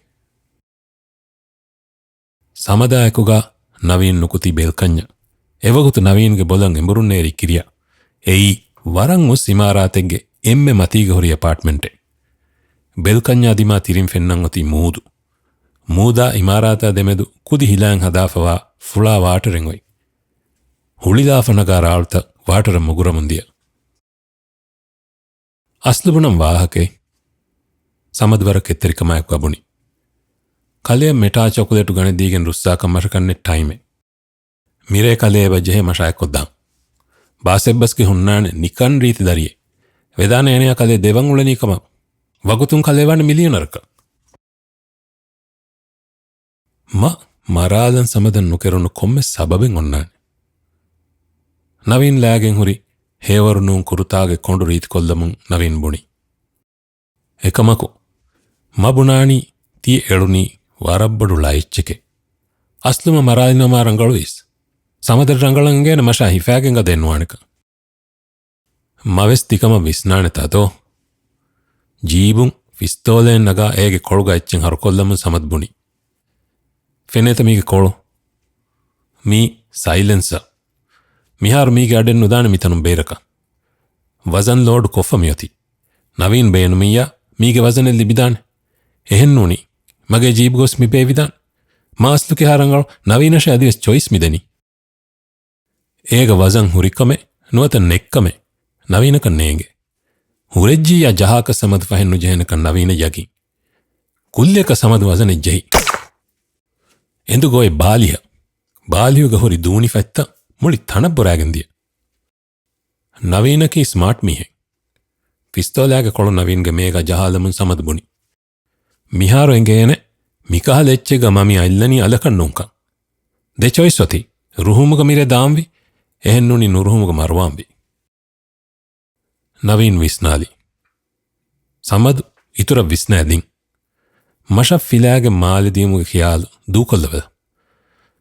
ސަމަދާއެކުގަ ނަވީން ނުކުތީ ބެލްކަންޏަށް. އެވަގުތު ނަވީންގެ ބޮލަށް އެނބުރުންނޭރި ކިރިޔަށް. އެއީ ވަރަށް އުސް އިމާރާތެއްގެ އެންމެ މަތީގަ ހުރި އެޕާޓްމެންޓެއް. ބެލްކަންޏާ ދިމާ ތިރިން ފެންނަން އޮތީ މޫދު. މޫދާ އިމާރާތާ ދެމެދު ކުދި ހިލައިން ހަދާފަވާ ފުޅާ ވާޓަރެއް އޮތް. ހުޅިލާފަ ނަގާ ރާޅުތައް ވާޓަރަށް މުގުރަމުން ދިޔަ. އަސްލު ބުނަން ވާހަކައެއް. ސަމަދު ވަރަށް ކެތްތެރިކަމާއެކު ބުނި. ކަލެއަށް މެޓާ ޗޮކުލޭޓު ގަނެ ދީގެން ރުއްސާކަށް މަށަކަންނެއް ޓައިމެއް. މިރޭ ކަލޭ އެބަ ޖެހޭ މަށާއެއްކޮށްދާން. ބާސް އެއްބަސްގެ ހުންނާނެ ނިކަން ރީތި ދަރިއެއް. ވެދާނެ އޭނަޔާ ކަލޭ ދެވަން އުޅެނީ ކަމަށް. ވަގުތުން ކަލޭ ވާނެ މިލިއަނަރަކަށް. މަ މަރާލަން ސަމަދަށް ނުކެރުނު ކޮންމެ ސަބަބެއް އޮންނާނެ. ނަވީން ލާގެން ހުރި ހޭވަރު ނޫން ކުރުތާގެ ކޮނޑު ރީތިކޮށްލަމުން ނަވީން ބުނި. އެކަމަކު، މަ ބުނާނީ ތި އެޅުނީ ވަރަށް ބޮޑު ޅައެއްޗެކޭ. އަސްލު މަ މަރާލިނަމާ ރަނގަޅުވީސް. ސަމަދަށް ރަނގަޅަށް އެނގޭނެ މަށާ ހިފާގެން ގަދައެއް ނުވާނެކަން. މަވެސް ތިކަމަށް ވިސްނާނެތާ ދޯ؟ ޖީބުން ފިސްތޯލައެއް ނަގާ އޭގެ ކޮޅުގަ އެއްޗެއް ހަރުކޮށްލަމުން ސަމަދު ބުނި. ފެނޭތަ މީގެ ކޮޅު؟ މީ ސައިލެންސަ. މިހާރު މީގެ އަޑެއް ނުދާނެ މިތަނުން ބޭރަކަށް. ވަޒަން ލޯޑް ކޮށްފަ މިއޮތީ. ނަވީން ބޭނުމިއްޔާ މީގެ ވަޒަނެއް ލިބިދާނެ. އެހެންނޫނީ، މަގޭ ޖީބު ގޮސް މި ބޭއްވިދާނެ. މާސްލު ކިހާ ރަނގަޅު ނަވީނަށޭ އަދިވެސް ޗޮއިސް މިދެނީ. އޭގަ ވަޒަން ހުރިކަމެއް ނުވަތަ ނެއްކަމެއް ނަވީނަކަށް ނޭނގެ. ހުރެއްޖިއްޔާ ޖަހާކަށް ސަމަދު ފަހެއް ނުޖެހޭނެކަން ނަވީނަށް ޔަގީން. ކުއްލިއަކަށް ސަމަދު ވަޒަނެއް ޖެހި. އެނދުގަ އޮތް ބާލިހަ. ބާލިހުގަ ހުރި ދޫނި ފަތްތައް މުޅި ތަނަށް ބުރާގެން ދިޔަ. ނަވީނަކީ ސްމާޓް މީހެއް. ފިސްތޯލާގެ ކޮޅު ނަވީންގެ މޭގަ ޖަހާލަމުން ސަމަދު ބުނި. މިހާރު އެނގޭނެ މިކަހަލަ އެއްޗެއްގަ މަ މި އަތްލަނީ އަލަކަށް ނޫންކަން. ދެ ޗޮއިސް އޮތީ، ރުހުމުގަ މިރޭ ދާންވީ، އެހެންނޫނީ ނުރުހުމުގަ މަރުވާންވީ. ނަވީން ވިސްނާލި. ސަމަދު އިތުރަށް ވިސްނާ ދިން. މަށަށް ފިލާގެން މާލެ ދިޔުމުގެ ޚިޔާލު ދޫކޮށްލަބަލަ.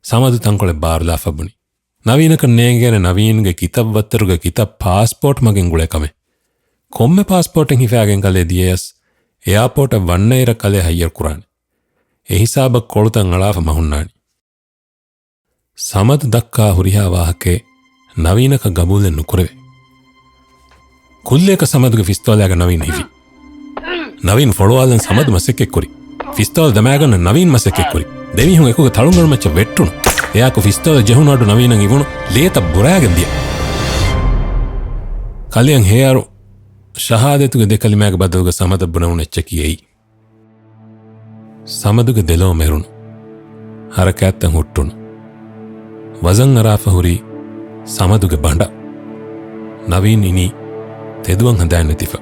ސަމަދު ތަންކޮޅެއް ބާރުލާފަ ބުނި. ނަވީނަކަށް ނޭނގޭނެ ނަވީންގެ ކިތައްވައްތަރުގެ ކިތައް ޕާސްޕޯޓް މަގެއް ގުޅޭ ކަމެއް. ކޮންމެ ޕާސްޕޯޓެއް ހިފާގެން ކަލޭ ދިޔަޔަސް، އެއާޕޯޓަށް ވަންނައިރަށް ކަލޭ ހައްޔަރު ކުރާނެ. އެހިސާބަށް ކޮޅުތައް އަޅާފަ މަ ހުންނާނީ. ސަމަދު ދައްކާ ހުރިހާ ވާހަކައެއް ނަވީނަކަށް ގަބޫލެއް ނުކުރެވޭ. ކުއްލިއަކަށް ސަމަދުގެ ފިސްތޯލާގަ ނަވީން ހިފި. ނަވީން ފޮޅުވާލަން ސަމަދު މަސައްކަތްކުރި. ފިސްތޯލް ދަމާގަންނަން ނަވީން މަސައްކަތްކުރި. ދެމީހުން އެކުގަ ތަޅުނގަނޑު މައްޗަށް ވެއްޓުނު. އެއާކު ފިސްތޯލް ޖެހުނު އަޑު ނަވީނަށް އިވުނު ލޭތައް ބުރާގެން ދިޔަ. ކަލެއަށް ހޭއަރު ޝަހާދަތުގެ ދެ ކަލިމާގެ ބަދަލުގަ ސަމަދަށް ބުނެވުނު އެއްޗަކީ އެއީ. ސަމަދުގެ ދެލޯ މެރުނު. ހަރަކާތްތައް ހުއްޓުނު. ވަޒަން އަރާފަ ހުރީ ސަމަދުގެ ބަނޑަށް. ނަވީން އިނީ ތެދުވަން ހަނދާން ނެތިފަ.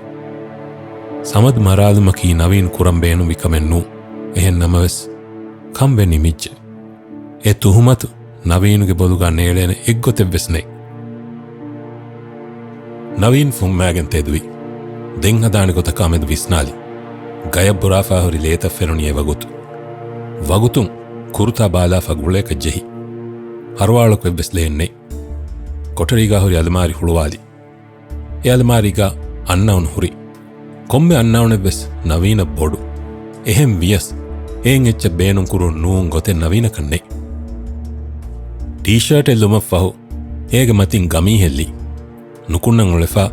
ސަމަދު މަރާލުމަކީ ނަވީން ކުރަން ބޭނުންވި ކަމެއް ނޫން. އެހެން ނަމަވެސް، ކަން ވެ ނިމިއްޖެ. އެ ތުހުމަތު ނަވީނުގެ ބޮލުގާ ނޭޅޭނެ އެއްގޮތެއްވެސް ނެތް. ނަވީން ފުންމާގެން ތެދުވި. ދެން ހަދާނެ ގޮތަކާ މެދު ވިސްނާލި. ގަޔަށް ބުރާފާ ހުރި ލޭތައް ފެނުނީ އެ ވަގުތު. ވަގުތުން ކުރުތާ ބާލާފަ ގުޅޭކަށް ޖެހި. ހަރުވާޅަކު އެއްވެސް ލެއެއް ނެތް. ކޮޓަރީގާ ހުރި އަލަމާރި ހުޅުވާލި. އެ އަލަމާރީގާ އަންނައުނު ހުރި. ކޮންމެ އަންނައުނެއްވެސް ނަވީނަށް ބޮޑު. އެހެން ވިޔަސް، އެއިން އެއްޗެއް ބޭނުން ކުރުން ނޫން ގޮތެއް ނަވީނަކަށް ނެތް. ޓީޝާޓެއް ލުމަށްފަހު، އޭގެ މަތިން ގަމީހެއް ލި. ނުކުންނަން އުޅެފަ،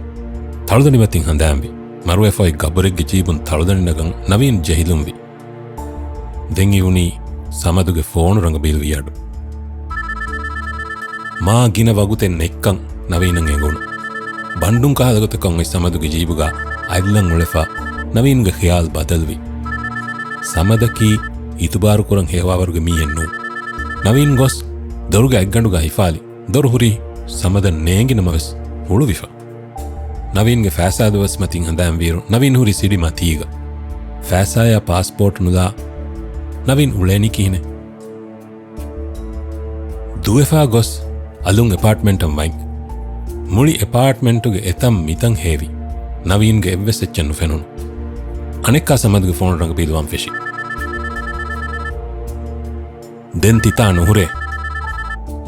ތަޅުދަނޑި މަތިން ހަނދާންވި. މަރުވެފައި ގަބުރެއްގެ ޖީބުން ތަޅުދަނޑި ނަގަން ނަވީން ޖެހިލުންވި. ދެން އިވުނީ ސަމަދުގެ ފޯނު ރަނގަބީލުވި އަޑު. މާ ގިނަ ވަގުތެއް ނެތްކަން ނަވީނަށް އެނގުނު. ބަންޑުން ކަހަލަ ގޮތަކަށް އޮތް ސަމަދުގެ ޖީބުގަ އަތްލަން އުޅެފަ، ނަވީންގެ ޚިޔާލު ބަދަލުވި. ސަމަދަކީ އިތުބާރު ކުރަން ހޭވާވަރުގެ މީހެއް ނޫން. ނަވީން ގޮސް ދޮރުގެ އަތްގަނޑުގަ ހިފާލި. ދޮރު ހުރީ ސަމަދަށް ނޭނގި ނަމަވެސް ހުޅުވިފަ. ނަވީންގެ ފައިސާ ދުވަސް މަތިން ހަނދާން ވިއިރު، ނަވީން ހުރި ސިޑި މަތީގަ. ފައިސާޔާ ޕާސްޕޯޓް ނުލާ ނަވީން އުޅޭނީ ކިހިނެއް؟ ދުވެފާ ގޮސް އަލުން އެޕާޓްމެންޓަށް ވަން. މުޅި އެޕާޓްމެންޓުގެ އެތަން މިތަން ހޭވި. ނަވީންގެ އެއްވެސް އެއްޗެއް ނުފެނުނު. އަނެއްކާ ސަމަދުގެ ފޯނު ރަނގަބީލުވާން ފެށި. ދެން ތިތާ ނުހުރޭ.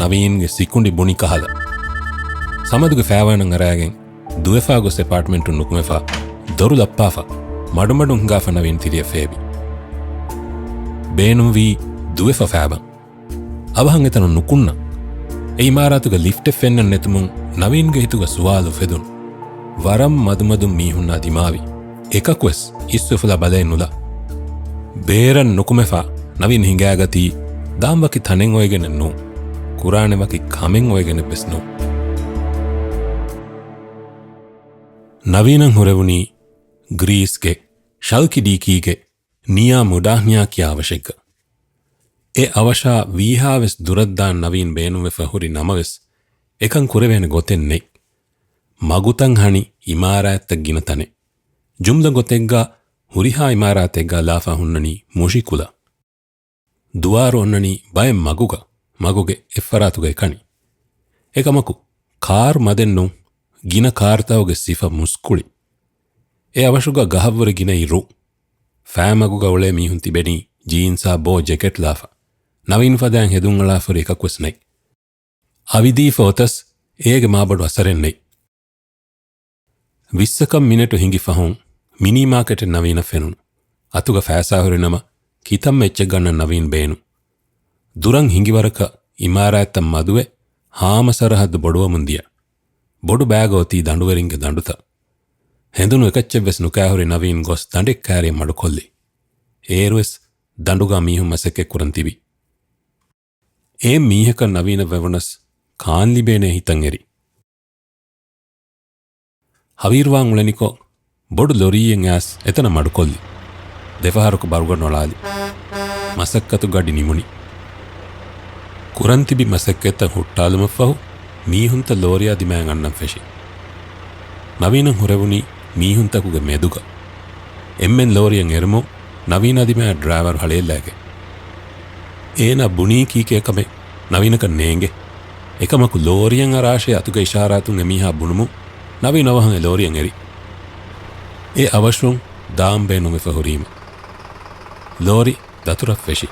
ނަވީންގެ ސިކުނޑި ބުނި ކަހަލަ. ސަމަދުގެ ފައިވާނަށް އަރާގެން ދުވެފާ ގޮސް އެޕާޓްމެންޓުން ނުކުމެފަ ދޮރު ލައްޕާފަ. މަޑުމަޑުން ހިނގާފަ ނަވީން ތިރިއަށް ފޭބި. ބޭނުންވީ ދުވެފަ ފާބަން. އަވަހަށް އެތަނުން ނުކުންނަން. އެ އިމާރާތުގަ ލިފްޓެއް ފެންނަން ނެތުމުން ނަވީންގެ ހިތުގަ ސުވާލު އުފެދުނު. ވަރަށް މަދުމަދުން މީހުންނާ ދިމާވި. އެކަކުވެސް އިސްވެފުލާ ބަލައެއް ނުލާ. ބޭރަށް ނުކުމެފަ ނަވީން ހިނގާގަތީ ދާން ވަކި ތަނެއް އޮވެގެނެއް ނޫން. ކުރާނެ ވަކި ކަމެއް އޮވެގެނެއްވެސް ނޫން. ނަވީނަށް ހުރެވުނީ ގްރީސްގެ ޝަލްކިޑީކީގެ ނިޔާ މުޑާހްނިޔާ ކިޔާ އަވަށެއްގަ. އެ އަވަށާ ވީހާވެސް ދުރަށްދާން ނަވީން ބޭނުންވެފަ ހުރި ނަމަވެސް، އެކަން ކުރެވޭނެ ގޮތެއް ނެތް. މަގުތައް ހަނި އިމާރާތްތައް ގިނަ ތަނެއް. ޖުމްލަ ގޮތެއްގަ ހުރިހާ އިމާރާތެއްގަ ލާފަ ހުންނަނީ މުށި ކުލަ. ދުވާރު އޮންނަނީ ބައެއް މަގުގަ، މަގުގެ އެއްފަރާތުގައި ކަނި. އެކަމަކު، ކާރު މަދެއް ނޫން، ގިނަ ކާރުތަކުގެ ސިފަ މުސްކުޅި. އެ އަވަށުގަ ގަހަށްވުރެ ގިނައިރު. ފައިމަގުގަ އުޅޭ މީހުން ތިބެނީ ޖީންސާ ބޯ ޖެކެޓް ލާފަ. ނަވީން ފަދައިން ހެދުން އަޅާފަ ހުރި އެކަކުވެސް ނެތް. އަވިދީފަ އޮތަސް އޭގެ މާބޮޑު އަސަރެއް ނެތް. ވިއްސަކަށް މިނެޓު ހިނގި ފަހުން މިނީ މާކެޓެއް ނަވީނަށް ފެނުނު. އަތުގަ ފައިސާ ހުރި ނަމަ، ކިތަންމެ އެއްޗެއް ގަންނަން ނަވީން ބޭނުން. ދުރަށް ހިނގި ވަރަކަށް އިމާރާތްތައް މަދުވެ، ހާމަ ސަރަހައްދު ބޮޑުވަމުން ދިޔަ. ބޮޑު ބައިގަ އޮތީ ދަނޑުވެރިންގެ ދަނޑުތައް. ހެނދުނު އެކައްޗެއްވެސް ނުކާ ހުރި ނަވީން ގޮސް ދަނޑެއް ކައިރިއަށް މަޑުކޮށްލި. އޭރުވެސް ދަނޑުގަ މީހުން މަސައްކަތް ކުރަން ތިބި. އެ މީހަކަށް ނަވީނަށް ވެވުނަސް ކާން ލިބޭނޭ ހިތަށް އެރި. ހަވީރުވާން އުޅެނިކޮށް، ބޮޑު ލޮރީއެއް އައިސް އެތަނަށް މަޑުކޮށްލި. ދެފަހަރަކު ބަރުގަ ނޮޅާލި. މަސައްކަތު ގަޑި ނިމުނި. ކުރަން ތިބި މަސައްކަތްތައް ހުއްޓާލުމަށްފަހު، މީހުންތައް ލޯރިއާ ދިމާއަށް އަންނަން ފެށި. ނަވީނަށް ހުރެވުނީ މީހުންތަކުގެ މެދުގަ. އެންމެން ލޯރިއަށް އެރުމުން، ނަވީނާ ދިމާއަށް ޑްރައިވަރު ހަޅޭއްލާގެ. އޭނާ ބުނީ ކީކޭ ކަމެއް ނަވީނަކަށް ނޭނގެ. އެކަމަކު ލޯރިއަށް އަރާށޭ އަތުގެ އިޝާރާތުން އެމީހާ ބުނުމުން، ނަވީން އަވަހަށް އެ ލޯރިއަށް އެރި. އެ އަވަށުން ދާން ބޭނުންވެފަ ހުރީމަ. ލޯރި ދަތުރަށް ފެށި.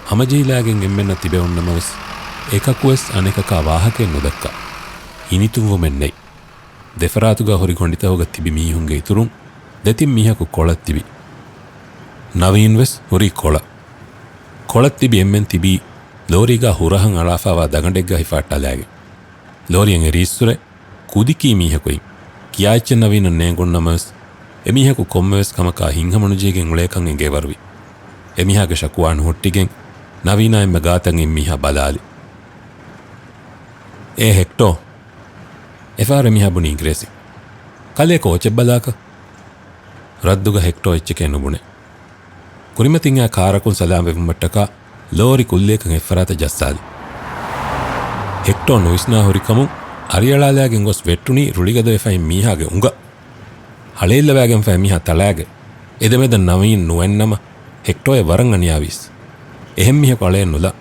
ހަމަޖެހިލާގެން އެންމެންނަށް ތިބެ އޮންނަމަވެސް، އެކަކުވެސް އަނެކަކާ ވާހަކައެއް ނުދައްކާ. ހިނިތުންވުމެއް ނެތް. ދެފަރާތުގަ ހުރި ގޮނޑިތަކުގަ ތިބި މީހުންގެ އިތުރުން ދެތިން މީހަކު ކޮޅަށް ތިބި. ނަވީން ވެސް ހުރީ ކޮޅަށް. ކޮޅަށް ތިބި އެންމެން ތިބީ ލޯރީގަ ހުރަހަށް އަޅާފައިވާ ދަގަނޑެއްގަ ހިފައައްޓާލާގެން. ލޯރިއަށް އެރީއްސުރެ ކުދިކީ މީހަކު އިން ކިޔާ އެއްޗެއް ނަވީނަށް ނޭނގުން ނަމަވެސް، އެމީހަކު ކޮންމެވެސް ކަމަކާ ހިތްހަމަނުޖެހިގެން އުޅޭކަން އެނގޭވަރުވި. އެމީހާގެ ޝަކުވާ ނުހުއްޓިގެން ނަވީނާ އެންމެ ގާތަށް އެމީހާ ބަލާލި. އޭ ހެކްޓޯ! އެފަހަރު އެމީހާ ބުނީ އިނގިރޭސި. ކަލޭ ކޯޗެއް ބަލާކަށް. ރައްދުގަ ހެކްޓޯ އެއްޗެކޭ ނުބުނެ. ކުރިމަތިން އާ ކާރަކުން ސަލާމް ވެވުމަށްޓަކާ ލޯރި ކުއްލިއަކަށް އެއްފަރާތަށް ޖައްސާލި. ހެކްޓޯ ނުވިސްނާ ހުރިކަމުން އަރިއަޅާލާގެން ގޮސް ވެއްޓުނީ ރުޅިގަދަވެފައި މީހާގެ އުނގަށް. ހަޅޭއްލަވާގެންފައި މީހާ ތަޅާގެ. އެދެމެދަށް ނަވީން ނުއެންނަމަ ހެކްޓޯއެއް ވަރަށް އަނިޔާވީސް. އެހެން މީހަކު އަޅައެއް ނުލާ.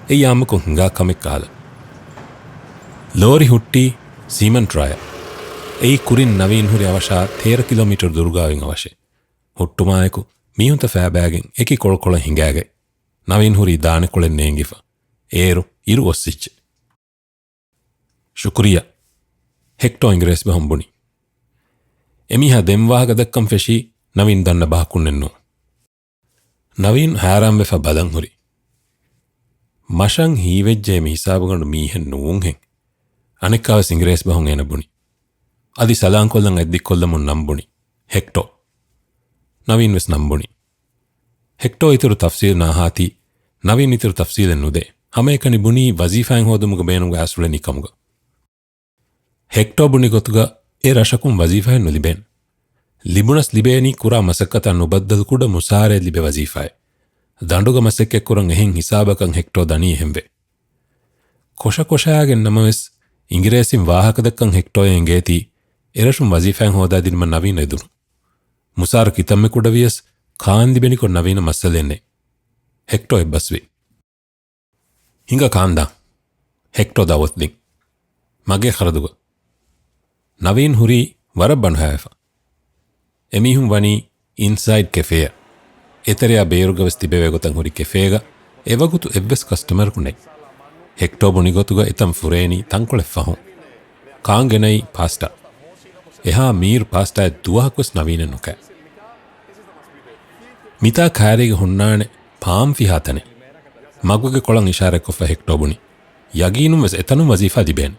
އެއީ އާއްމުކޮށް ހިނގާ ކަމެއް ކާލަ. ލޯރި ހުއްޓީ ސީމަންޓް ރާޔަށް. އެއީ ކުރިން ނަވީން ހުރި އަވަށާ ތޭރަ ކިލޯމީޓަރު ދުރުގަ އޮތް އަވަށެއް. ހުއްޓުމާއެކު މީހުންތައް ފައިބައިގެން އެކި ކޮޅުކޮޅަށް ހިނގާގަތް. ނަވީން ހުރީ ދާނެ ކޮޅެއް ނޭނގިފަ. އޭރު އިރު އޮއްސިއްޖެ. ޝުކުރިއްޔާ. ހެކްޓޯ އިނގިރޭސި ބަހުން ބުނި. އެމީހާ ދެން ވާހަކަ ދައްކަން ފެށީ ނަވީން ދަންނަ ބަހަކުންނެއްނު. ނަވީން ހައިރާންވެފަ ބަލަން ހުރި. މަށަށް ހީވެއްޖެ މި ހިސާބުގަނޑު މީހެއް ނުވުންހެން. އަނެއްކާވެސް އިނގިރޭސި ބަހުން އޭނަ ބުނި. އަދި ސަލާންކޮށްލަން އަތްދިއްކޮށްލަމުން ނަން ބުނި. ހެކްޓޯ. ނަވީން ވެސް ނަން ބުނި. ހެކްޓޯ އިތުރު ތަފްސީލް ނާހާތީ، ނަވީން އިތުރު ތަފްސީލެއް ނުދޭ. ހަމައެކަނި ބުނީ ވަޒީފާއެއް ހޯދުމުގެ ބޭނުމުގަ އައިސް އުޅެނީ ކަމުގަ. ހެކްޓޯ ބުނި ގޮތުގަ އެ ރަށަކުން ވަޒީފާއެއް ނުލިބޭނެ. ލިބުނަސް ލިބޭނީ ކުރާ މަސައްކަތާ ނުބައްދަލު ކުޑަ މުސާރައެއް ލިބޭ ވަޒީފާއެއް. ދަނޑުގަ މަސައްކަތްކުރަން އެހެން ހިސާބަކަށް ހެކްޓޯ ދަނީ އެހެންވެ. ކޮށަ ކޮށައިގެން ނަމަވެސް، އިނގިރޭސިން ވާހަކަދައްކަން ހެކްޓޯއަށް އެނގޭތީ، އެރަށުން ވަޒީފާއެއް ހޯދާދިނުމަށް ނަވީން އެދުނު. މުސާރަ ކިތަންމެ ކުޑަވިޔަސް، ކާން ލިބެނިކޮށް ނަވީނަށް މައްސަލައެއް ނެތް. ހެކްޓޯ އެއްބަސްވި. ހިނގާ ކާންދާން. ހެކްޓޯ ދައުވަތު ދިން. މަގޭ ޚަރަދުގަ. ނަވީން ހުރީ ވަރަށް ބަނޑުހައިވެފަ. އެމީހުން ވަނީ އިންސައިޑް ކެފޭއަށް. އެތެރެއާ ބޭރުގަވެސް ތިބެވޭ ގޮތަށް ހުރި ކެފޭގަ އެވަގުތު އެއްވެސް ކަސްޓަމަރަކު ނެތް. ހެކްޓޯ ބުނި ގޮތުގަ އެތަން ފުރޭނީ ތަންކޮޅެއް ފަހުން. ކާން ގެނައީ ޕާސްޓާ. އެހާ މީރު ޕާސްޓާއެއް ދުވަހަކުވެސް ނަވީނެއް ނުކާ. މިތާ ކާރީގަ ހުންނާނެ ޕާމް ފިހާ ތަނެއް. މަގުގެ ކޮޅަށް އިޝާރަތްކޮށްފަ ހެކްޓޯ ބުނި. ޔަގީނުން ވެސް އެތަނުން ވަޒީފާ ލިބޭނެ.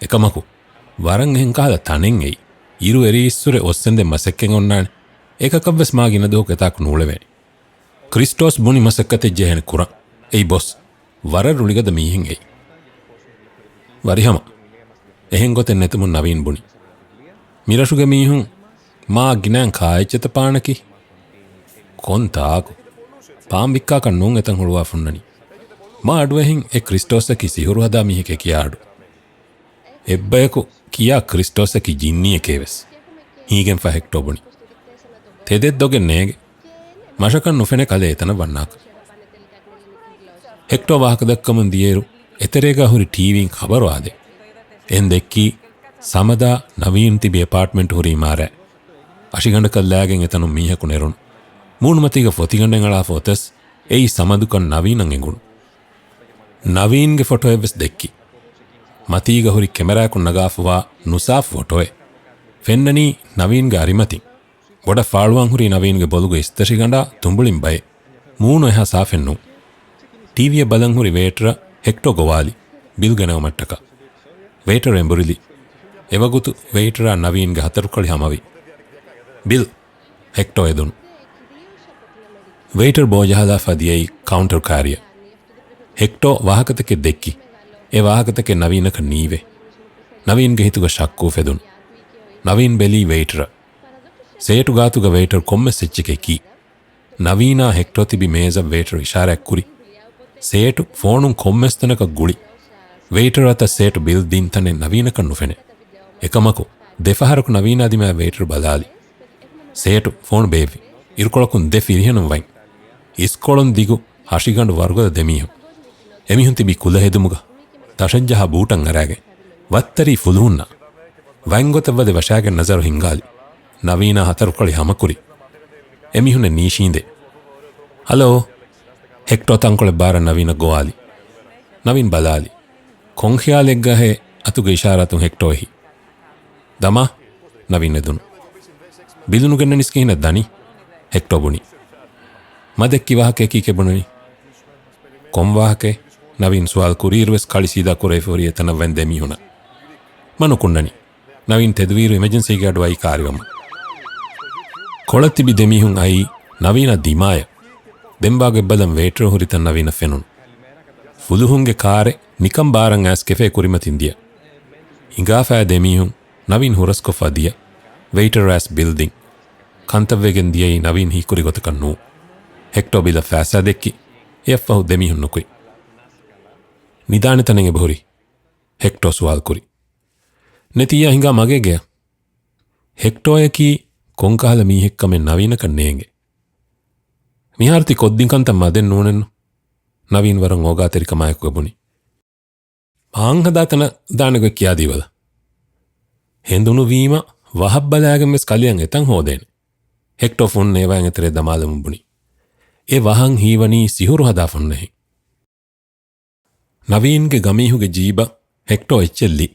އެކަމަކު، ވަރަށް އެހެން ކަހަލަ ތަނެއް އެއީ. އިރު އެރީއްސުރެ އޮއްސެންދެން މަސައްކަތް އޮންނާނެ. އެކަކަށްވެސް މާ ގިނަ ދުވަހަކު އެތާކު ނޫޅެވޭނެ. ކްރިސްޓޯސް ބުނި މަސައްކަތެއް ޖެހޭނެ ކުރަން. އެއީ ބޮސް. ވަރަށް ރުޅިގަދަ މީހެއް އެއީ. ވަރިހަމަ. އެހެން ގޮތެއް ނެތުމުން ނަވީން ބުނި. މިރަށުގެ މީހުން މާ ގިނައިން ކާއެއްޗެތަ ޕާނަކީ؟ ކޮންތާކު؟ ޕާމް ވިއްކާކަށް ނޫން އެތަން ހުޅުވާ ފުންނަނީ. މާ އަޑުއެހިން އެ ކްރިސްޓޯސްއަކީ ސިހުރު ހަދާ މީހެކޭ ކިޔާ އަޑު. އެއްބަޔަކު ކިޔާ ކްރިސްޓޯސްއަކީ ޖިންނީއެކޭވެސް. ހީގެންފަ ހެކްޓޯ ބުނި. ތެދެއް ދޮގެއް ނޭގެ. މަށަކަށް ނުފެނޭ ކަލޭ އެތަނަށް ވަންނާކަށް. ހެކްޓޯ ވާހަކަ ދައްކަމުން ދިޔައިރު، އެތެރޭގަ ހުރި ޓީވީން ޚަބަރު އާދޭ. އެހެން ދެއްކީ، ސަމަދާ ނަވީން ތިބި އެޕާޓްމަންޓް ހުރީ އިމާރާތް. އަށިގަނޑަކަށް ލާގެން އެތަނުން މީހަކު ނެރުނު. މޫނުމަތީގަ ފޮތިގަނޑެއް އަޅާފަ އޮތަސް، އެއީ ސަމަދުކަން ނަވީނަށް އެނގުނު. ނަވީންގެ ފޮޓޯއެއްވެސް ދެއްކި. މަތީގަ ހުރި ކެމެރާއަކުން ނަގާފަވާ ނުސާފު ފޮޓޯއެއް. ފެންނަނީ ނަވީންގެ އަރިމަތިން. ބޮޑަށް ފާޅުވާން ހުރީ ނަވީންގެ ބޮލުގެ އިސްތަށިގަނޑާ ތުނބުޅިން ބައެއް. މޫނު އެހާ ސާފެއް ނޫން. ޓީވީއަށް ބަލަން ހުރި ވޭޓަރަށް ހެކްޓޯ ގޮވާލި، ބިލް ގެނައުމަށްޓަކާ. ވޭޓަރ އެނބުރިލި. އެވަގުތު ވޭޓަރާ ނަވީންގެ ހަތަރުކަޅި ހަމަވި. ބިލް. ހެކްޓޯ އެދުނު. ވޭޓަރ ބޯޖަހާލާފަ ދިޔައީ ކައުންޓަރު ކާރިއަށް. ހެކްޓޯ ވާހަކަތަކެއް ދެއްކި. އެ ވާހަކަތަކެއް ނަވީނަކަށް ނީވޭ. ނަވީންގެ ހިތުގަ ޝައްކު އުފެދުނު. ނަވީން ބެލީ ވޭޓަރަށް. ސޭޓު ގާތުގަ ވޭޓަރ ކޮންމެސް އެއްޗެކޭ ކީ. ނަވީނާ ހެކްޓޯ ތިބި މޭޒަށް ވޭޓަރު އިޝާރާތްކުރި. ސޭޓު ފޯނުން ކޮންމެސް ތަނަކަށް ގުޅި. ވޭޓަރ އަތަށް ސޭޓު ބިލް ދިން ތަނެއް ނަވީނަކަށް ނުފެނޭ. އެކަމަކު، ދެފަހަރަކު ނަވީނާ ދިމާއަށް ވޭޓަރު ބަލާލި. ސޭޓު ފޯނު ބޭއްވި. އިރުކޮޅަކުން ދެ ފިރިހެނުން ވަތް. އިސްކޮޅުން ދިގު ހަށިގަނޑު ވަރުގަދަ ދެމީހުން. އެމީހުން ތިބީ ކުލަ ހެދުމުގަ. ތަށަށްޖަހާ ބޫޓަށް އަރާގެން. ވައްތަރީ ފުލުހުންނާ. ވަތް ގޮތަށް ވަދެ ވަށާގެން ނަޒަރު ހިންގާލި. ނަވީނާ ހަތަރުކަޅި ހަމަކުރި. އެމީހުންނެއް ނީށީނދެ. ހަލޯ! ހެކްޓޯ ތަންކޮޅެއް ބާރަށް ނަވީނަށް ގޮވާލި. ނަވީން ބަލާލި. ކޮން ޚިޔާލެއްގަހޭ އަތުގެ އިޝާރާތުން ހެކްޓޯ އެހި. ދަމާ! ނަވީން އެދުނު. ބިލު ނުގެންނަނީސް ކިހިނެއް ދަނީ؟ ހެކްޓޯ ބުނި. މަ ދެއްކި ވާހަކައަކީ ކޭ ބުނަނީ؟ ކޮން ވާހަކައެއް؟ ނަވީން ސުވާލު ކުރިއިރުވެސް ކަޅި ސީދާ ކުރެވިފަ ހުރީ އެތަނަށް ވަން ދެމީހުންނަށް. މަ ނުކުންނަނީ. ނަވީން ތެދުވިއިރު އިމަޖެންސީގެ އަޑު އައީ ކާރިވަމުން. ކޮޅަށް ތިބި ދެމީހުން އައީ ނަވީނާ ދިމާޔަށް. ދެން ބާގޮތް ބަލަން ވޭޓަރު ހުރިތަން ނަވީނަށް ފެނުނު. ފުލުހުންގެ ކާރެއް ނިކަން ބާރަށް އައިސް ކެފޭ ކުރިމަތިން ދިޔަ. ހިނގާފައި ދެމީހުން ނަވީން ހުރަސްކޮށްފަ ދިޔަ. ވެއިޓަރ އައިސް ބިލް ދިން. ކަންތައްވެގެން ދިޔައީ ނަވީން ހީކުރި ގޮތަކަށް ނޫން. ހެކްޓޯ ބިލަށް ފައިސާ ދެއްކި. އެއަށްފަހު ދެމީހުން ނުކުތް. ނިދާނެ ތަނެއް އެބަހުރި؟ ހެކްޓޯ ސުވާލު ކުރި. ނެތިއްޔާ ހިނގާ މަގޭ ގެޔަށް. ހެކްޓޯއަކީ ކޮންކަހަލަ މީހެއްކަމެއް ނަވީނަކަށް ނޭނގެ. މިހާރު ތި ކޮށްދިން ކަންތައް މަދެއް ނޫނެއްނު. ނަވީން ވަރަށް އޯގާތެރިކަމާއެކު ބުނި. މާން ހަދާ ތަނަށް ދާނެ ގޮތް ކިޔާދީބަލަ. ހެނދުނު ވީމަ ވަހަށް ބަލާގެން ވެސް ކަލެއަށް އެތަން ހޯދޭނެ. ހެކްޓޯ ފުން ނޭވާއިން އެތެރޭ ދަމާލަމުން ބުނި. އެ ވަހަން ހީވަނީ ސިހުރު ހަދާ ފުންނަހެން. ނަވީންގެ ގަމީހުގެ ޖީބަށް ހެކްޓޯ އެއްޗެއް ލި.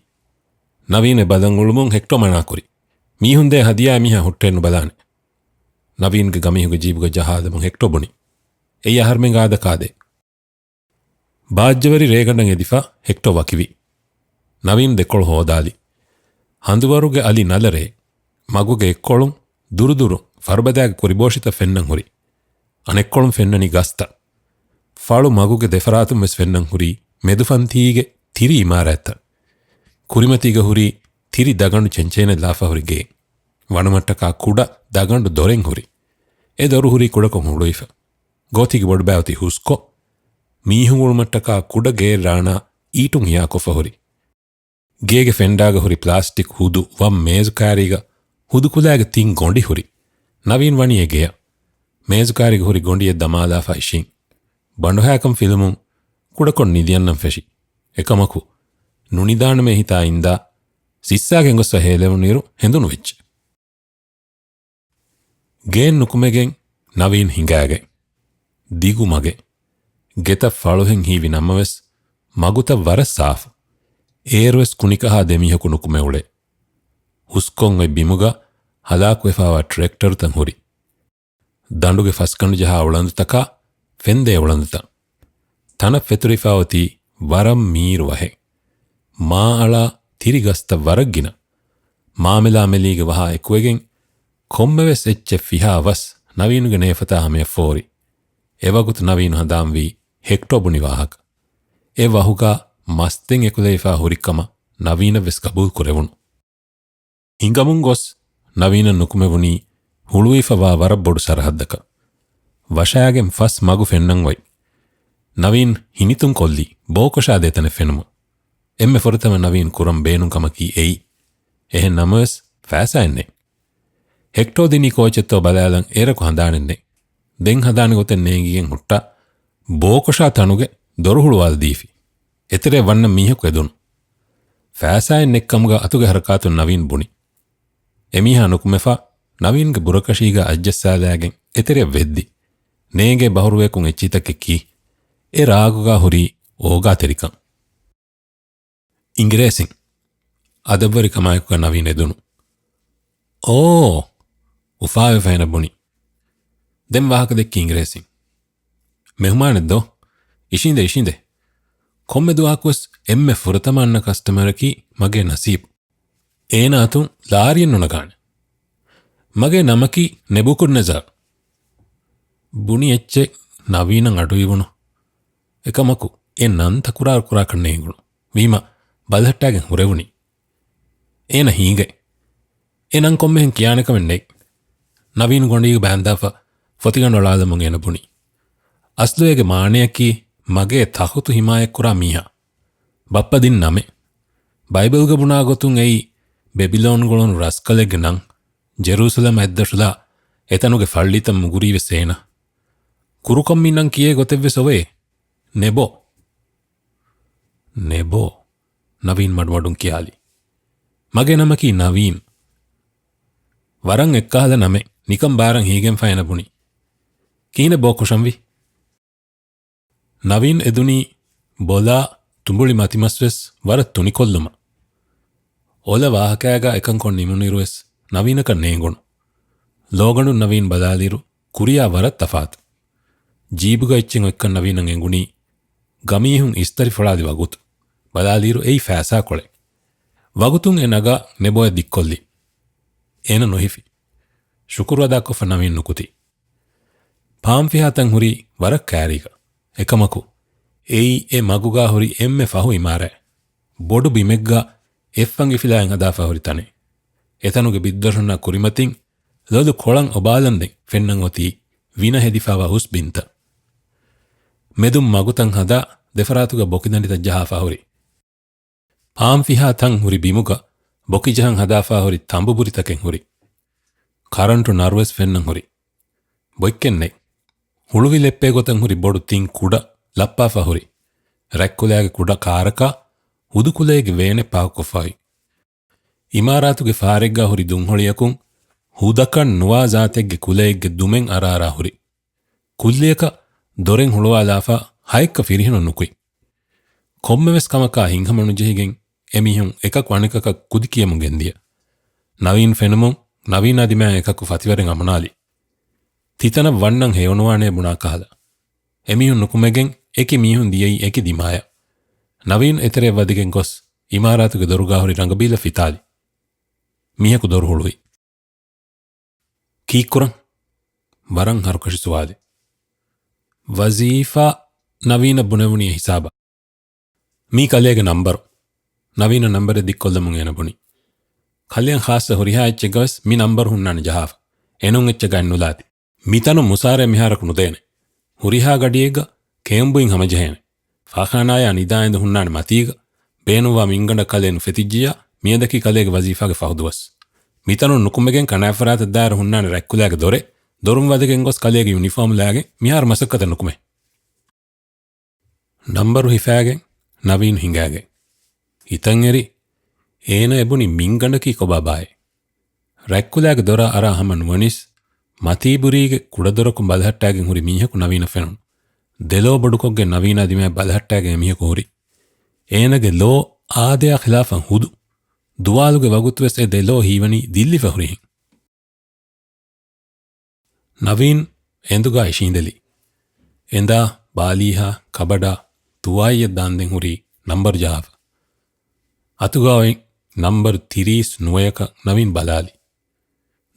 ނަވީން އެ ބަލަން އުޅުމުން ހެކްޓޯ މަނާކުރި. މީހުން ދޭ ހަދިޔާ މީހާ ހުއްޓެއް ނުބަލާނެ. ނަވީންގެ ގަމީހުގެ ޖީބުގަ ޖަހާލަމުން ހެކްޓޯ ބުނި. އެއީ އަހަރުމެން އާދަކާދޭ. ބާއްޖަވެރި ރޭގަނޑަށް އެދިފަ ހެކްޓޯ ވަކިވި. ނަވީން ދެކޮޅު ހޯދާލި. ހަނދުވަރުގެ އަލި ނަލަ ރޭ. މަގުގެ އެއްކޮޅުން ދުރުދުރު ފަރުބަދައިގެ ކުރިބޯށިތައް ފެންނަން ހުރި. އަނެއްކޮޅުން ފެންނަނީ ގަސްތައް. ފަޅު މަގުގެ ދެފަރާތުން ވެސް ފެންނަން ހުރީ މެދުފަންތީގެ ތިރި އިމާރާތްތައް. ކުރިމަތީގަ ހުރީ ތިރި ދަގަނޑު ޗެންޗޭނެއް ލާފަ ހުރި ގެއެއް. ވަނުމަށްޓަކާ ކުޑަ ދަގަނޑު ދޮރެއް ހުރި. އެ ދޮރު ހުރީ ކުޑަކޮށް ހުޅުވިފަ. ގޯތީގެ ބޮޑުބައި އޮތީ ހުސްކޮށް، މީހުން އުޅުމަށްޓަކާ ކުޑަ ގެއެއް ރާނާ އީޓުން ހިޔާކޮށްފަ ހުރި. ގޭގެ ފެންޑާގަ ހުރި ޕްލާސްޓިކް ހުދު ވަން މޭޒު ކާރީގަ ހުދު ކުލައިގެ ތިން ގޮނޑި ހުރި. ނަވީން ވަނީ އެ ގެޔަށް. މޭޒު ކާރީގަ ހުރި ގޮނޑިއެއް ދަމާލާފަ އިށީން. ބަނޑުހައިކަން ފިލުމުން ކުޑަކޮށް ނިދިއަންނަން ފެށި. އެކަމަކު، ނުނިދާނަމޭ ހިތާ އިންދާ، ސިއްސާގެން ގޮސްފަ ހޭލެވުނުއިރު ހެނދުނު ވެއްޖެ. ގެއިން ނުކުމެގެން ނަވީން ހިނގާގެން. ދިގު މަގެއް. ގެތައް ފަޅުހެން ހީވި ނަމަވެސް، މަގުތައް ވަރަށް ސާފު. އޭރުވެސް ކުނިކަހާ ދެމީހަކު ނުކުމެ އުޅޭ. ހުސްކޮށް އޮތް ބިމުގަ ހަލާކުވެފާވާ ޓްރެކްޓަރުތައް ހުރި. ދަނޑުގެ ފަސްގަނޑު ޖަހާ އުޅަނދުތަކާ ފެންދޭ އުޅަނދުތައް. ތަނަށް ފެތުރިފާ އޮތީ ވަރަށް މީރު ވަހެއް. މާ އަޅާ ތިރި ގަސްތައް ވަރަށް ގިނަ. މާމެލާމެލީގެ ވަހާ އެކުވެގެން ކޮންމެވެސް އެއްޗެއް ފިހާ ވަސް ނަވީނުގެ ނޭފަތާ ހަމަޔަށް ފޯރި. އެވަގުތު ނަވީނު ހަނދާންވީ ހެކްޓޯ ބުނި ވާހަކަ. އެ ވަހުގާ މަސްތެއް އެކުލެވިފާ ހުރި ކަމަށް ނަވީނަށް ވެސް ގަބޫލު ކުރެވުނު. ހިނގަމުން ގޮސް ނަވީނަށް ނުކުމެވުނީ ހުޅުވިފަވާ ވަރަށް ބޮޑު ސަރަހައްދަކަށް. ވަށާގެން ފަސް މަގު ފެންނަން އޮތް. ނަވީން ހިނިތުން ކޮށްލީ ބޯކޮށާ ދޭތަނެއް ފެނުމަށް. އެންމެ ފުރަތަމަ ނަވީން ކުރަން ބޭނުން ކަމަކީ އެއީ. އެހެން ނަމަވެސް ފައިސާއެއް ނެތް. ހެކްޓޯ ދިނީ ކޯޗެއްތޯ ބަލާލަން އޭރަކު ހަނދާނެއް ނެތް. ދެން ހަނދާނެ ގޮތެއް ނޭނގިގެން ހުއްޓާ ބޯކޮށާ ތަނުގެ ދޮރު ހުޅުވާލަދީފި. އެތެރެއަށް ވަންނަ މީހަކު އެދުނު. ފައިސާއެއް ނެތްކަމުގަ އަތުގެ ހަރަކާތުން ނަވީން ބުނި. އެމީހާ ނުކުމެފަ ނަވީންގެ ބުރަކަށީގަ އަތްޖައްސާލާގެން އެތެރެއަށް ވެއްދި. ނޭނގޭ ބަހުރުވަޔަކުން އެއްޗިތަކެއް ކީ؟ އެ ރާގުގަ ހުރީ އޯގާތެރިކަން. އިނގިރޭސިން. އަދަށްވެރި ކަމާއެކުގަ ނަވީން އެދުނު. އޯ! އުފާވެފަ އޭނަ ބުނި. ދެން ވާހަކަ ދެއްކި އިނގިރޭސިން. މެހުމާނެއް ދޯ؟ އިށީނދެ، އިށީނދެ. ކޮންމެ ދުވަހަކުވެސް އެންމެ ފުރަތަމަ އަންނަ ކަސްޓަމަރަކީ މަގޭ ނަސީބު. އޭނާ އަތުން ލާރިއެއް ނުނަގާނެ. މަގޭ ނަމަކީ ނެބުކުދްނެޒާރު. ބުނި އެއްޗެއް ނަވީނަށް އަޑުއިވުނު. އެކަމަކު އެ ނަން ތަކުރާރު ކުރާކަށް ނޭނގުނު. ވީމަ ބަލަހައްޓާގެން ހުރެވުނީ. އޭނަ ހީގައި. އެ ނަން ކޮންމެހެން ކިޔާނެ ކަމެއް ނެތް. ނަވީން ގޮނޑީގަ ބާންދާފަ ފޮތިގަނޑު އަޅާލަމުން އޭނަ ބުނި. އަސްލު އޭގެ މާނަޔަކީ މަގޭ ތަޚުތު ހިމާޔަތްކުރާ މީހާ. ބައްޕަ ދިން ނަމެއް. ބައިބަލްގަ ބުނާ ގޮތުން އެއީ ބެބިލޯން ގުޅުނު ރަސްކަލެއްގެ ނަން. ޖެރޫސަލަމް އަތްދަށުލާ އެތަނުގެ ފައްޅިތައް މުގުރީވެސް އޭނަ. ކުރުކޮށް މި ނަން ކިޔޭ ގޮތެއްވެސް އޮވޭ. ނެބޯ. ނެބޯ. ނަވީން މަޑުމަޑުން ކިޔާލި. މަގޭ ނަމަކީ ނަވީމް. ވަރަށް އެއްކަހަލަ ނަމެއް. ނިކަން ބާރަށް ހީގެންފަ އޭނަ ބުނި. ކިހިނެއް ބޯ ކޮށަންވީ؟ ނަވީން އެދުނީ ބޮލާ ތުނބުޅި މަތިމަސްވެސް ވަރަށް ތުނިކޮށްލުމަށް. އޮލަ ވާހަކައިގަ އެކަންކޮށް ނިމުނުއިރުވެސް ނަވީނަކަށް ނޭނގުނު. ލޯގަނޑުން ނަވީން ބަލާލިއިރު ކުރިޔާ ވަރަށް ތަފާތު. ޖީބުގަ އެއްޗެއް އޮތްކަން ނަވީނަށް އެނގުނީ ގަމީހުން އިސްތަށި ފޮޅާލި ވަގުތު. ބަލާލިއިރު އެއީ ފައިސާ ކޮޅެއް. ވަގުތުން އެ ނަގާ ނެބޯއަށް ދިއްކޮށްލި. އޭނަ ނުހިފި. ޝުކުރު އަދާކޮށްފަ ނަވީން ނުކުތީ. ޕާމްފިހާ ތަން ހުރީ ވަރަށް ކައިރީގަ. އެކަމަކު، އެއީ އެ މަގުގާ ހުރި އެންމެ ފަހު އިމާރާތް. ބޮޑު ބިމެއްގަ އެއްފަން އިފިލާއިން ހަދާފަ ހުރި ތަނެއް. އެތަނުގެ ބިއްދަށުންނާ ކުރިމަތިން ލޮލު ކޮޅަށް އޮބާލަންދެން ފެންނަން އޮތީ ވިނަ ހެދިފާވާ ހުސް ބިންތައް. މެދުން މަގުތައް ހަދާ ދެފަރާތުގަ ބޮކިދަނޑިތައް ޖަހާފަ ހުރި. ޕާމްފިހާ ތަން ހުރި ބިމުގަ ބޮކިޖަހަން ހަދާފާ ހުރި ތަނބުބުރިތަކެއް ހުރި. ކަރަންޓު ނަރުވެސް ފެންނަން ހުރި. ބޮއްކެއް ނެތް. ހުޅުވި ލެއްޕޭ ގޮތަށް ހުރި ބޮޑު ތިން ކުޑަ ލައްޕާފަ ހުރި. ރަތްކުލައިގެ ކުޑަ ކާރަކާ ހުދު ކުލައިގެ ވޭނެއް ޕާކުކޮށްފައި. އިމާރާތުގެ ފާރެއްގާ ހުރި ދުންހޮޅިއަކުން ހުދަކަށް ނުވާ ޒާތެއްގެ ކުލައެއްގެ ދުމެއް އަރާރާ ހުރި. ކުއްލިއަކަށް ދޮރެއް ހުޅުވާލާފަ ހައެއްކަ ފިރިހެނުން ނުކުތް. ކޮންމެވެސް ކަމަކާ ހިތްހަމަނުޖެހިގެން އެމީހުން އެކަކު އަނެކަކަށް ކުދި ކިޔަމުން ގެންދިޔަ. ނަވީން ފެނުމުން ނަވީނާ ދިމާއަށް އެކަކު ފަތިވަރެއް އަމުނާލި. ތިތަނަށް ވަންނަން ހެޔޮނުވާނޭ ބުނާ ކަހަލަ. އެމީހުން ނުކުމެގެން އެކި މީހުން ދިޔައީ އެކި ދިމާޔަށް. ނަވީން އެތެރެއަށް ވަދެގެން ގޮސް އިމާރާތުގެ ދޮރުގާ ހުރި ރަނގަބީލަށް ފިތާލި. މީހަކު ދޮރު ހުޅުވި. ކީއްކުރަން؟ ވަރަށް ހަރުކަށި ސުވާލެއް. ވަޒީފާ؟ ނަވީނަށް ބުނެވުނީ އެ ހިސާބަށް. މީ ކަލޭގެ ނަންބަރު. ނަވީނަށް ނަންބަރެއް ދިއްކޮށްލަމުން އޭނަ ބުނި. ކަލެއަށް ޚާއްޞަ ހުރިހާ އެއްޗެއްގަވެސް މި ނަންބަރު ހުންނާނެ ޖަހާފަ. އެނޫން އެއްޗެއް ގަތްނުލާތި. މިތަނުން މުސާރައެއް މިހާރަކު ނުދޭނެ. ހުރިހާ ގަޑިއެއްގަ ކޭނބުއިން ހަމަޖެހޭނެ. ފާޚާނާޔާ ނިދާ އެނދު ހުންނާނެ މަތީގަ. ބޭނުންވާ މިންގަނޑަށް ކަލޭ ނުފެތިއްޖިއްޔާ މިއަދަކީ ކަލޭގެ ވަޒީފާގެ ފަހު ދުވަސް. މިތަނުން ނުކުމެގެން ކަނާތްފަރާތަށް ދާއިރު ހުންނާނެ ރަތްކުލައިގެ ދޮރެއް. ދޮރުން ވަދެގެން ގޮސް ކަލޭގެ ޔުނިފޯމު ލާގެން މިހާރު މަސައްކަތަށް ނުކުމެ. ނަންބަރު ހިފާގެން ނަވީން ހިނގާގެން. ހިތަށް އެރި، އޭނަ އެބުނި މިންގަނޑަކީ ކޮބާބާއޭ. ރަތްކުލައިގެ ދޮރާ އަރާ ހަމަ ނުވަނީސް، މަތީބުރީގެ ކުޑަދޮރަކުން ބަލަހައްޓާގެން ހުރި މީހަކު ނަވީނަށް ފެނުނު. ދެލޯ ބޮޑުކޮށްގެން ނަވީނާ ދިމާއަށް ބަލަހައްޓާގެން އެމީހަކު ހުރި. އޭނަގެ ލޯ އާދަޔާ ޚިލާފަށް ހުދު. ދުވާލުގެ ވަގުތުވެސް އެ ދެލޯ ހީވަނީ ދިއްލިފަ ހުރިހެން. ނަވީން އެނދުގާ އިށީނދެލި. އެނދާ، ބާލީހާ، ކަބަޑާ، ތުވާލްއެއް ދާންދެން ހުރީ ނަންބަރު ޖަހާފަ. އަތުގާ އޮތް ނަންބަރު ތިރީސް ނުވަޔަކަށް ނަވީން ބަލާލި.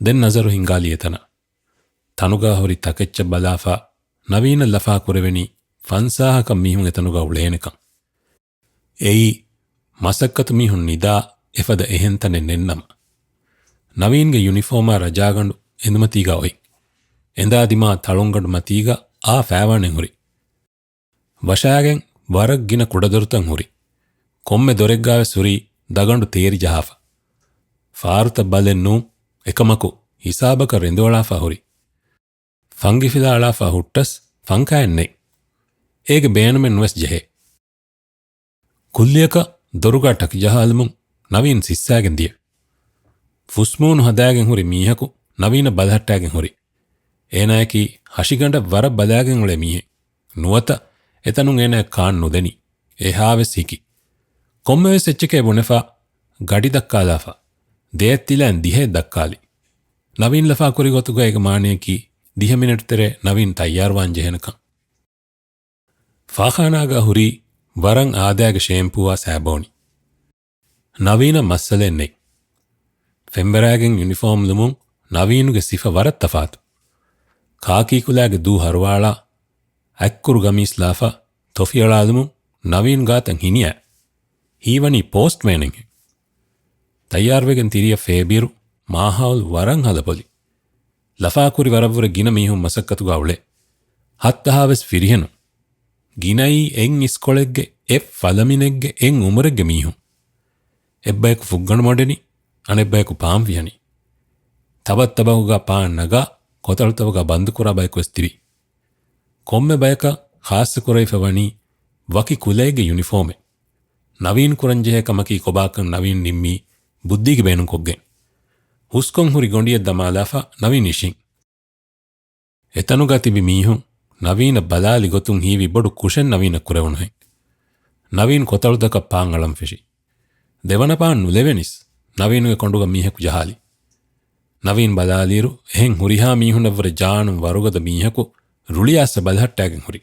ދެން ނަޒަރު ހިންގާލި އެތަނަށް. ތަނުގާ ހުރި ތަކެއްޗަށް ބަލާފަ، ނަވީނަށް ލަފާ ކުރެވެނީ ފަންސާހަކަށް މީހުން އެތަނުގަ އުޅޭނެކަން. އެއީ، މަސައްކަތު މީހުން ނިދާ އެފަދަ އެހެން ތަނެއް ނެތްނަމަ. ނަވީންގެ ޔުނިފޯމާ ރަޖާގަނޑު އެނދުމަތީގަ އޮތް. އެނދާ ދިމާ ތަޅުންގަނޑު މަތީގަ އާ ފައިވާނެން ހުރި. ވަށާގެން ވަރަށް ގިނަ ކުޑަދޮރުތައް ހުރި. ކޮންމެ ދޮރެއްގާވެސް ހުރީ ދަގަނޑު ތޭރި ޖަހާފަ. ފާރުތައް ބަލެއް ނޫން، އެކަމަކު ހިސާބަކަށް ރެނދުއަޅާފަ ހުރި. ފަންގިފިލާ އަޅާފަ ހުއްޓަސް ފަންކާއެއް ނެތް. އޭގެ ބޭނުމެއް ނުވެސް ޖެހޭ. ކުއްލިއަކަށް ދޮރުގާ ޓަކި ޖަހާލުމުން ނަވީން ސިއްސާގެން ދިޔަ. ފުސްމޫނު ހަދާގެން ހުރި މީހަކު ނަވީނަށް ބަލަހައްޓާގެން ހުރި. އޭނާއަކީ ހަށިގަނޑަށް ވަރަށް ބަލާގެން އުޅޭ މީހެއް. ނުވަތަ އެތަނުން އޭނާއަށް ކާން ނުދެނީ. އެހާވެސް ހިކި. ކޮންމެވެސް އެއްޗެކޭ ބުނެފަ، ގަޑި ދައްކާލާފަ، ދެއަތް ތިލައިން ދިހައެއް ދައްކާލި. ނަވީން ލަފާ ކުރި ގޮތުގަ އޭގެ މާނަޔަކީ ދިހަ މިނެޓް ތެރޭ ނަވީން ތައްޔާރުވާން ޖެހޭނެކަން. ފާޚާނާގަ ހުރީ ވަރަށް އާދައިގެ ޝޭމްޕޫއާ ސާބޯނި. ނަވީނަށް މައްސަލައެއް ނެތް. ފެންވަރާގެން ޔުނިފޯމް ލުމުން ނަވީނުގެ ސިފަ ވަރަށް ތަފާތު. ކާކީ ކުލައިގެ ދޫ ހަރުވާޅާ، އަތްކުރު ގަމީސް ލާފަ، ތޮފިއަޅާލުމުން ނަވީން ގާތަށް ހިނިއައި. ހީވަނީ ޕޯސްޓްމޭނެއްހެން. ތައްޔާރުވެގެން ތިރިއަށް ފޭބިއިރު، މާހައުލު ވަރަށް ހަލަބޮލި. ލަފާކުރި ވަރަށްވުރެ ގިނަ މީހުން މަސައްކަތުގަ އުޅޭ. ހައްތަހާވެސް ފިރިހެނުން. ގިނައީ އެއް އިސްކޮޅެއްގެ، އެއް ފަލަމިނެއްގެ، އެއް އުމުރެއްގެ މީހުން. އެއްބަޔަކު ފުއްގަނޑު މަޑެނީ، އަނެއްބަޔަކު ޕާން ފިހަނީ. ތަބައްތަބަހުގަ ޕާން ނަގާ، ކޮތަޅުތަވަގަ ބަންދުކުރާ ބަޔަކުވެސް ތިބި. ކޮންމެ ބަޔަކަށް ޚާއްޞަކުރެވިފަ ވަނީ ވަކި ކުލައެއްގެ ޔުނިފޯމެއް. ނަވީން ކުރަންޖެހޭ ކަމަކީ ކޮބާކަން ނަވީން ނިންމީ ބުއްދީގެ ބޭނުންކޮށްގެން. ހުސްކޮން ހުރި ގޮނޑިއެއް ދަމާލާފަ ނަވީން އިށީން. އެތަނުގަ ތިބި މީހުން ނަވީނަށް ބަލާލި ގޮތުން ހީވީ ބޮޑު ކުށެއް ނަވީނަށް ކުރެވުނުހެން. ނަވީން ކޮތަޅުތަކަށް ޕާން އަޅަން ފެށި. ދެވަނަ ޕާން ނުލެވެނީސް، ނަވީނުގެ ކޮނޑުގަ މީހަކު ޖަހާލި. ނަވީން ބަލާލިއިރު، އެހެން ހުރިހާ މީހުންނަށްވުރެ ޖާނުން ވަރުގަދަ މީހަކު ރުޅިއައިސް ބަލަހައްޓާގެން ހުރި.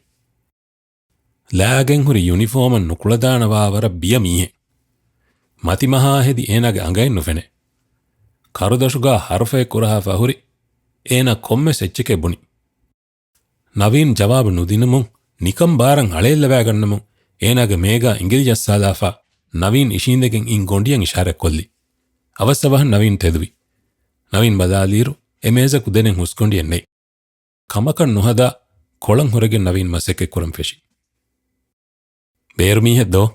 ލާގެން ހުރި ޔުނިފޯމަށް ނުކުޅަދާނަވާ ވަރަށް ބިޔަ މީހެއް. މަތިމަހާ ހެދި އޭނާގެ އަނގައެއް ނުފެނޭ. ކަރުދޮށުގާ ހަރުފައެއް ކުރަހާފަ ހުރި. އޭނާ ކޮންމެސް އެއްޗެކޭ ބުނި. ނަވީން ޖަވާބު ނުދިނުމުން ނިކަން ބާރަށް އަޅައެއްލަވާގަންނަމުން އޭނާގެ މޭގާ އިނގިލި ޖައްސާލާފަ ނަވީން އިށީނދެގެން އިން ގޮނޑިއަށް އިޝާރަތްކޮށްލި. އަވަސްއަވަހަށް ނަވީން ތެދުވި. ނަވީން ބަލާލިއިރު އެ މޭޒަކު ދެނެއް ހުސްގޮނޑިއެއް ނެތް. ކަމަކަށް ނުހަދާ ކޮޅަށް ހުރެގެން ނަވީން މަސައްކަތްކުރަން ފެށި. ބޭރު މީހެއް ދޯ؟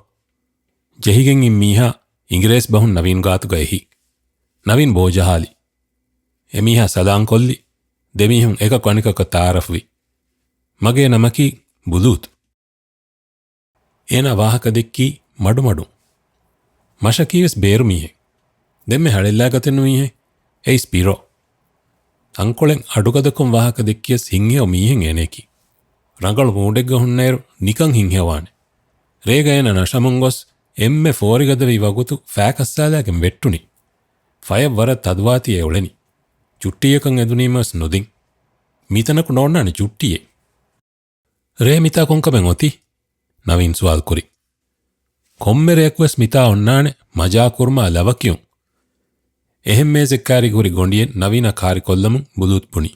ޖެހިގެން އިން މީހާ އިނގިރޭސި ބަހުން ނަވީން ގާތުގަ އެހި. ނަވީން ބޯޖަހާލި. އެމީހާ ސަލާންކޮށްލި. ދެމީހުން އެކަކު އަނެކަކަށް ތައާރަފްވި. މަގޭ ނަމަކީ ބުލޫތު. އޭނާ ވާހަކަ ދެއްކީ މަޑުމަޑުން. މަށަކީވެސް ބޭރު މީހެއް. ދެންމެ ހަޅެއްލާގަތެއްނު މީހެއް. އެއީސް ޕިރޯ. އަންކޮޅެއް އަޑުގަދަކޮށް ވާހަކަ ދެއްކިޔަސް ހިތްހެޔޮ މީހެއް އޭނައަކީ. ރަނގަޅު މޫޑެއްގަ ހުންނައިރު ނިކަން ހިތްހެޔޮވާނެ. ރޭގަ އޭނަ ނަށަމުން ގޮސް އެންމެ ފޯރިގަދަވި ވަގުތު ފައިކައްސާލާގެން ވެއްޓުނީ. ފަޔަށް ވަރަށް ތަދުވާތީ އެ އުޅެނީ. ޗުއްޓީއަކަށް އެދުނީމަވެސް ނުދިން. މިތަނަކު ނޯންނާނެ ޗުއްޓީއެއް. ރޭ މިތާ ކޮންކަމެއް އޮތީ؟ ނަވީން ސުވާލުކުރި. ކޮންމެ ރެއަކުވެސް މިތާ އޮންނާނެ މަޖާކުރުމާ ލަވަކިޔުން. އެހެން މޭޒެއް ކާރިގަ ހުރި ގޮނޑިއެއް ނަވީނާ ކާރިކޮށްލަމުން ބުލޫތު ބުނި.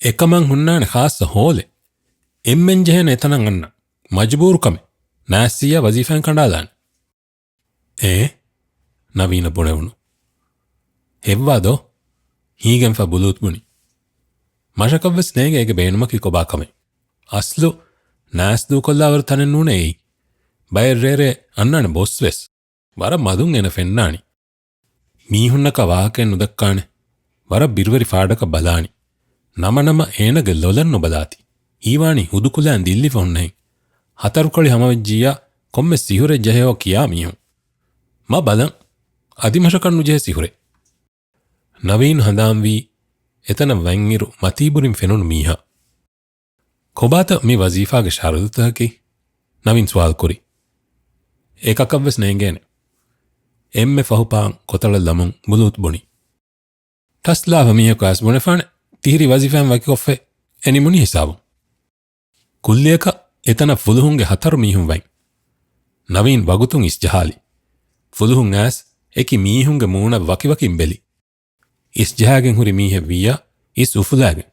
އެކަމަށް ހުންނާނެ ޚާއްޞަ ހޯލެއް. އެންމެން ޖެހޭނެ އެތަނަށް އަންނަން. މަޖުބޫރު ކަމެއް. ނާސްސިއްޔާ ވަޒީފާއިން ކަނޑާލާނެ. އޭ؟ ނަވީނަށް ބުނެވުނު. ހެއްވާ ދޯ؟ ހީގެންފަ ބުލޫތު ބުނި. މަށަކަށްވެސް ނޭނގެ އޭގެ ބޭނުމަކީ ކޮބާ ކަމެއް. އަސްލު ނާސް ދޫކޮށްލާވަރު ތަނެއް ނޫނޭ އެއީ. ބައެއް ރޭރޭ އަންނާނެ ބޮސްވެސް. ވަރަށް މަދުން އޭނަ ފެންނާނީ. މީހުންނަކަށް ވާހަކައެއް ނުދައްކާނެ. ވަރަށް ބިރުވެރި ފާޑަކަށް ބަލާނީ. ނަމަނަމަ އޭނަގެ ލޮލަށް ނުބަލާތި. ހީވާނީ ހުދުކުލައިން ދިއްލިފަ ހުންނަހެން. ހަތަރުކަޅި ހަމަވެއްޖިއްޔާ ކޮންމެ ސިހުރެއް ޖެހޭހޯ ކިޔާ މީހުން. މަ ބަލަން. އަދި މަށަކަށް ނުޖެހޭ ސިހުރެއް. ނަވީން ހަނދާންވީ އެތަނަށް ވަންއިރު މަތީބުރިން ފެނުނު މީހާ. ކޮބާތަ މި ވަޒީފާގެ ޝަރުތުތަކަކީ؟ ނަވީން ސުވާލުކުރި. އެކަކަށްވެސް ނޭނގޭނެ. އެންމެ ފަހު ޕާން ކޮތަޅަށް ލަމުން ބުލޫތު ބުނި. ޓަސްލާފަ މީހަކު އައިސް ބުނެފާނެ، ތިހިރީ ވަޒީފާއިން ވަކިކޮށްފައި. އެ ނިމުނީ ހިސާބުން. ކުއްލިއަކަށް އެތަނަށް ފުލުހުންގެ ހަތަރު މީހުން ވަތް. ނަވީން ވަގުތުން އިސްޖަހާލި. ފުލުހުން އައިސް އެކި މީހުންގެ މޫނަށް ވަކިވަކިން ބެލި. އިސްޖަހާގެން ހުރި މީހެއް ވިއްޔާ އިސް އުފުލާގެން.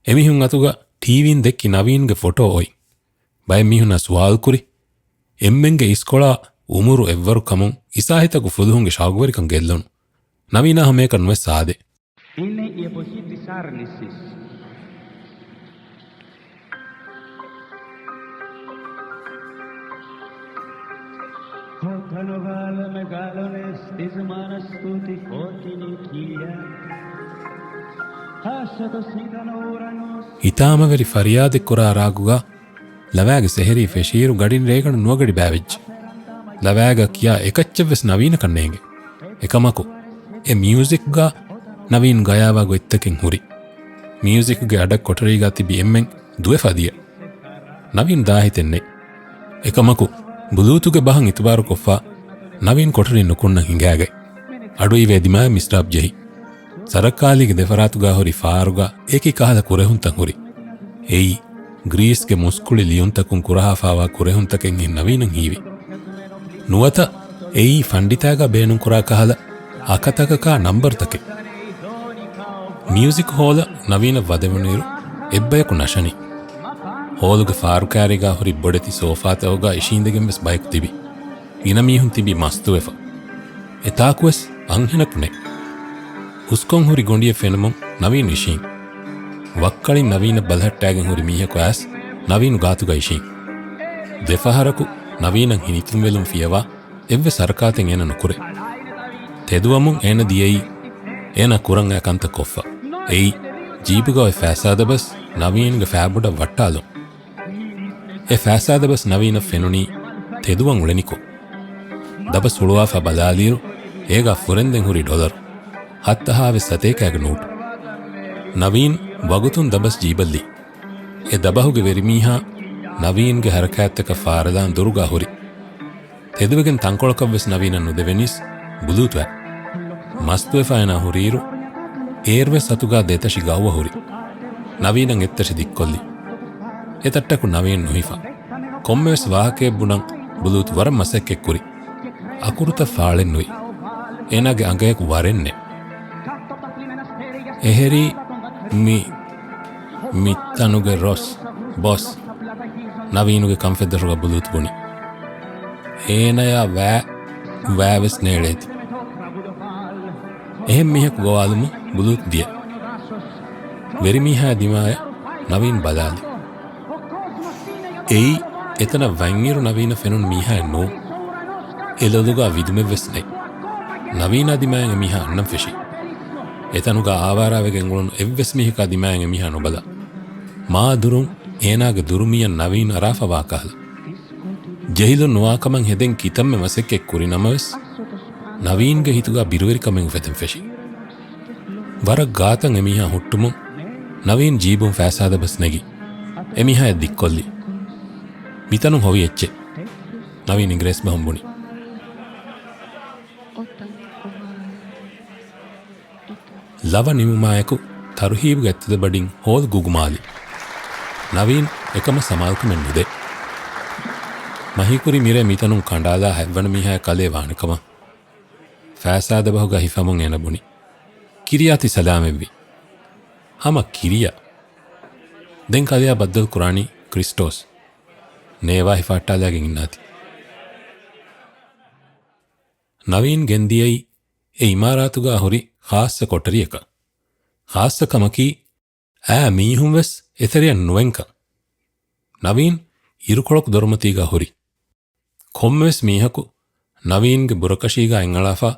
އެމީހުން އަތުގަ ޓީވީން ދެއްކި ނަވީންގެ ފޮޓޯ އޮތް. ބައެއް މީހުންނާ ސުވާލު ކުރި. އެންމެންގެ އިސްކޮޅާ އުމުރު އެއްވަރު ކަމުން އިސާހިތަކު ފުލުހުންގެ ޝައުގުވެރިކަން ގެއްލުނު. ނަވީނާ ހަމައެކަނި ނުވެސް ސާދެ. Ini ia positi sarnisis. Hotano gale megalones izmanas tuti hotini kia. Hasato sidano uranos. ހިތާމަވެރި ފަރިޔާދެއް ކުރާ ރާގުގަ ލަވާގެ ސެހެރީ ފެށިއިރު ގަޑިން ރޭގަނޑު ނުވަގަޑި ބާވެއްޖެ. ލަވާގަ ކިޔާ އެކައްޗެއްވެސް ނަވީނަކަށް ނޭނގެ. އެކަމަކު، އެ މިއުޒިކްގަ ނަވީން ގަޔާވާ ގޮތްތަކެއް ހުރި. މިއުޒިކްގެ އަޑަށް ކޮޓަރީގަ ތިބި އެންމެން ދުވެފަ ދިޔަ. ނަވީން ދާހިތެއް ނެތް. އެކަމަކު، ބުލޫތުގެ ބަހަށް އިތުބާރުކޮށްފަ، ނަވީން ކޮޓަރިން ނުކުންނަން ހިނގާގަތް. އަޑުއިވޭ ދިމާއަށް މިސްރާބް ޖެހި. ސަރަކާލީގެ ދެފަރާތުގަ ހުރި ފާރުގަ އެކި ކަހަލަ ކުރެހުންތައް ހުރި. އެއީ، ގްރީސްގެ މުސްކުޅި ލިޔުންތަކުން ކުރަހާފާވާ ކުރެހުންތަކެއްހެން ނަވީނަށް ހީވި. ނުވަތަ އެއީ ފަންޑިތާގަ ބޭނުންކުރާ ކަހަލަ އަކަތަކަކާ ނަންބަރުތަކެއް. މިއުޒިކް ހޯލަށް ނަވީނަށް ވަދެވުނުއިރު އެއްބަޔަކު ނަށަނީ. ހޯލުގެ ފާރުކާރީގަ ހުރި ބޮޑެތި ސޯފާތަކުގަ އިށީނދެގެން ވެސް ބަޔަކު ތިބި. ގިނަ މީހުން ތިބީ މަސްތުވެފަ. އެތާކުވެސް އަންހެނަކު ނެތް. ހުސްކޮން ހުރި ގޮނޑިއެއް ފެނުމުން ނަވީން އިށީން. ވައްކަޅިން ނަވީނަށް ބަލަހައްޓާގެން ހުރި މީހަކު އައިސް ނަވީނު ގާތުގަ އިށީން. ދެފަހަރަކު ނަވީނަށް ހިނިތުންވެލުން ފިޔަވާ އެއްވެސް ހަރަކާތެއް އޭނަ ނުކުރޭ. ތެދުވަމުން އޭނަ ދިޔައީ އޭނަ ކުރަން އައި ކަންތައް ކޮށްފަ. އެއީ، ޖީބުގަ އޮތް ފައިސާ ދަބަސް ނަވީންގެ ފައިބޮޑަށް ވައްޓާލުން. އެ ފައިސާ ދަބަސް ނަވީނަށް ފެނުނީ ތެދުވަން އުޅެނިކޮށް. ދަބަސް ހުޅުވާފަ ބަލާލިއިރު، އޭގަ ފުރެންދެން ހުރި ޑޮލަރު ހައްތަހާވެސް ސަތޭކައިގެ ނޯޓު. ނަވީން ވަގުތުން ދަބަސް ޖީބަށްލީ. އެ ދަބަހުގެ ވެރިމީހާ ނަވީންގެ ހަރަކާތްތަކަށް ފާރަލާން ދުރުގަ ހުރި. ތެދުވެގެން ތަންކޮޅަކަށްވެސް ނަވީނަށް ނުދެވެނީސް ބުލޫތުއާ. މަސްތުވެފައިނާ ހުރިއިރު، އޭރުވެސް އަތުގާ ދެތަށި ގައުވަ ހުރި. ނަވީނަށް އެއްތަށި ދިއްކޮށްލި. އެތައްޓަކު ނަވީން ނުހިފަ. ކޮންމެވެސް ވާހަކައެއް ބުނަން ބުލޫތު ވަރަށް މަސައްކަތްކުރި. އަކުރުތައް ފާޅެއްނުވި. އޭނާގެ އަނގަޔަކު ވަރެއްނެއް. އެހެރީ މި، މި ތަނުގެ ރޮސް، ބޮސް، ނަވީނުގެ ކަންފަތްދޮށުގަ ބުލޫތު ބުނި. އޭނަޔާ ވާ، ވާވެސް ނޭޅޭތި. އެހެން މީހަކު ގޮވާލުމުން ބުލޫތު ދިޔަ. ވެރިމީހާ ދިމާޔަށް ނަވީން ބަލާލި. އެއީ، އެތަނަށް ވަންއިރު ނަވީނަށް ފެނުނު މީހާއެއް ނޫން. އެ ލޮލުގާ ވިދުމެއްވެސް ނެތް. ނަވީނާ ދިމާއަށް އެމީހާ އަންނަން ފެށި. އެތަނުގާ އާވާރާވެގެން އުޅުނު އެއްވެސް މީހަކާ ދިމާއަށް އެމީހާ ނުބަލާ. މާ ދުރުން އޭނާގެ ދުރުމިއަށް ނަވީން އަރާފަ ވާކަހަލަ. ޖެހިލުން ނުވާކަމަށް ހެދެން ކިތަންމެ މަސައްކަތް ކުރި ނަމަވެސް، ނަވީންގެ ހިތުގާ ބިރުވެރިކަމެއް އުފެދެން ފެށި. ވަރަށް ގާތަށް އެމީހާ ހުއްޓުމުން، ނަވީން ޖީބުން ފައިސާ ދަބަސް ނެގި، އެމީހާޔަށް ދިއްކޮށްލި. މިތަނުން ހޮވި އެއްޗެއް. ނަވީން އިނގިރޭސި ބަހުން ބުނި. ލަވަ ނިމުމާއެކު ތަރުހީބުގެ އެއްތަދަ ބަޑިން ހޯލް ގުގުމާލި. ނަވީން އެކަމަށް ސަމާލުކަމެއް ނުދޭ. މަހިކުރި މިރޭ މިތަނުން ކަނޑާލާ ހަތްވަނަ މީހާ ކަލޭ ވާނެ ކަމަށް. ފައިސާ ދަބަހުގަ ހިފަމުން އޭނަ ބުނި. ކިރިޔާ ތި ސަލާމަތްވީ. ހަމަ ކިރިޔާ. ދެން ކަލެޔާ ބައްދަލު ކުރާނީ ކްރިސްޓޯސް. ނޭވާ ހިފަހައްޓާލާގެން އިންނާތި. ނަވީން ގެންދިޔައީ އެ އިމާރާތުގާ ހުރި ޚާއްޞަ ކޮޓަރިއަކަށް. ޚާއްޞަ ކަމަކީ، އާ މީހުން ވެސް އެތެރެއަށް ނުވެންކަން. ނަވީން އިރުކޮޅަކު ދޮރުމަތީގާ ހުރި. ކޮންމެވެސް މީހަކު ނަވީންގެ ބުރަކަށީގާ އެންއަޅާފަ،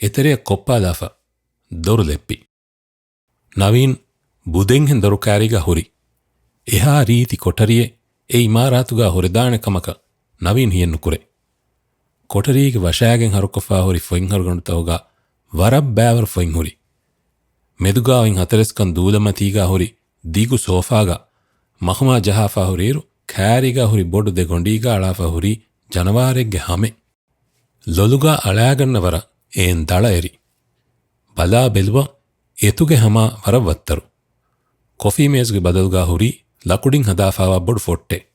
އެތެރެއަށް ކޮއްޕާލާފަ، ދޮރު ލެއްޕި. ނަވީން ބުދެންހެން ދޮރުކާރީގާ ހުރި. އެހާ ރީތި ކޮޓަރިއެއް އެ އިމާރާތުގާ ހުރެދާނެ ކަމަކަށް ނަވީން ހިޔެއްނުކުރޭ. ކޮޓަރީގެ ވަށާގެން ހަރުކޮށްފާ ހުރި ފޮތްހަރުގަނޑުތަކުގާ ވަރަށް ބައިވަރު ފޮތް ހުރި. މެދުގާ އޮތް ހަތަރެސްކަން ދޫލަމަތީގާ ހުރި ދިގު ސޯފާގަ މަހުމާ ޖަހާފާ ހުރިއިރު، ކާރީގާ ހުރި ބޮޑު ދެ ގޮނޑީގާ އަޅާފާ ހުރީ ޖަނަވާރެއްގެ ހަމެއް. ލޮލުގާ އަޅާގަންނަ ވަރަށް އެއިން ދަޅަ އެރި. ބަލާ ބެލުވަ އެތުގެ ހަމާ ވަރަށް ވައްތަރު. ކޮފީ މޭޒުގެ ބަދަލުގާ ހުރީ ލަކުޑިން ހަދާފާވާ ބޮޑު ފޮއްޓެއް.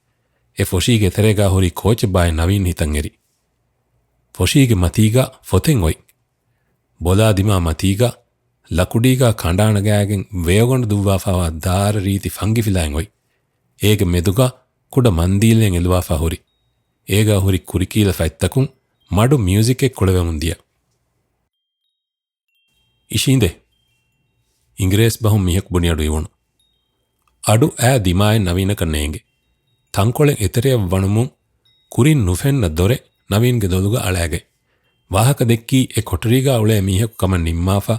އެ ފޮށީގެ އެތެރޭގާ ހުރީ ކޯޗެއް ބާއޭ ނަވީން ހިތަށް އެރި. ފޮށީގެ މަތީގާ ފޮތެއް އޮތް. ބޮލާ ދިމާ މަތީގާ ލަކުޑީގާ ކަނޑާ ނަގާގެން ވެޔޮގަނޑު ދުއްވާފާވާ ދާރަ ރީތި ފަންގިފިލާއެއް އޮތް. އޭގެ މެދުގާ ކުޑަ މަންދީލެއް އެލުވާފާ ހުރި. އޭގާ ހުރި ކުރިކީލަ ފަތްތަކުން މަޑު މިއުޒިކެއް ކުޅެވެމުން ދިޔަ. އިށީނދެ. އިނގިރޭސި ބަހުން މީހަކު ބުނި އަޑު އިވުނު. އަޑު އައި ދިމާއެއް ނަވީނަކަށް ނޭނގެ. ތަންކޮޅެއް އެތެރެއަށް ވަނުމުން ކުރިން ނުފެންނަ ދޮރެއް ނަވީންގެ ދޮލުގަ އަޅައިގަތް. ވާހަކަ ދެއްކީ އެ ކޮޓަރީގަ އުޅޭ މީހަކު ކަމަށް ނިންމާފަ،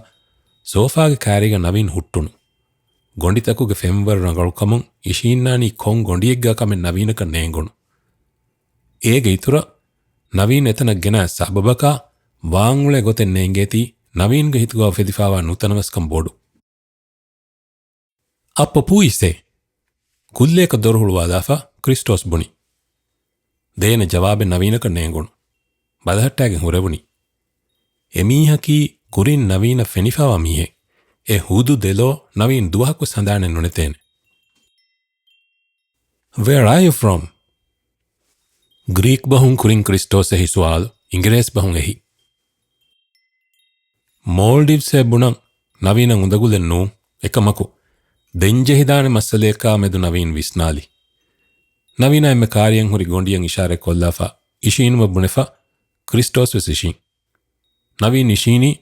ސޯފާގެ ކާރީގަ ނަވީން ހުއްޓުނު. ގޮނޑިތަކުގެ ފެންވަރު ރަނގަޅުކަމުން އިށީންނާނީ ކޮން ގޮނޑިއެއްގާ ކަމެއް ނަވީނަކަށް ނޭނގުނު. އޭގެ އިތުރަށް ނަވީން އެތަނަށް ގެނައި ސަބަބަކާ ވާންއުޅޭ ގޮތެއް ނޭނގޭތީ ނަވީންގެ ހިތުގާ އުފެދިފާވާ ނުތަނަވަސްކަން ބޮޑު. އައްޕަ ޕޫއިސޭ؟ ކުއްލޭކަށް ދޮރު ހުޅުވާލާފަ ކްރިސްޓޯސް ބުނި. ދޭނެ ޖަވާބެއް ނަވީނަކަށް ނޭނގުނު. ބަލަހައްޓާގެން ހުރެވުނީ. އެމީހަކީ ކުރިން ނަވީނަށް ފެނިފާވާ މީހެއް. އެ ހުދު ދެލޯ ނަވީން ދުވަހަކުވެސް ހަނދާނެއް ނުނެތޭނެ. Where are you from? ގްރީކް ބަހުން ކުރިން ކްރިސްޓޯސް އެހި ސުވާލު އިނގިރޭސި ބަހުން އެހި. މޯލްޑިވްސްއޭ ބުނަން ނަވީނަށް އުނދަގުލެއް ނޫން. އެކަމަކު، ދެން ޖެހިދާނެ މައްސަލަޔަކާ މެދު ނަވީން ވިސްނާލި. ނަވީނާ އެންމެ ކާރިއަށް ހުރި ގޮނޑިއަށް އިޝާރަތް ކޮށްލާފަ، އިށީނުމަށް ބުނެފަ، ކްރިސްޓޯސް ވެސް އިށީން. ނަވީން އިށީނީ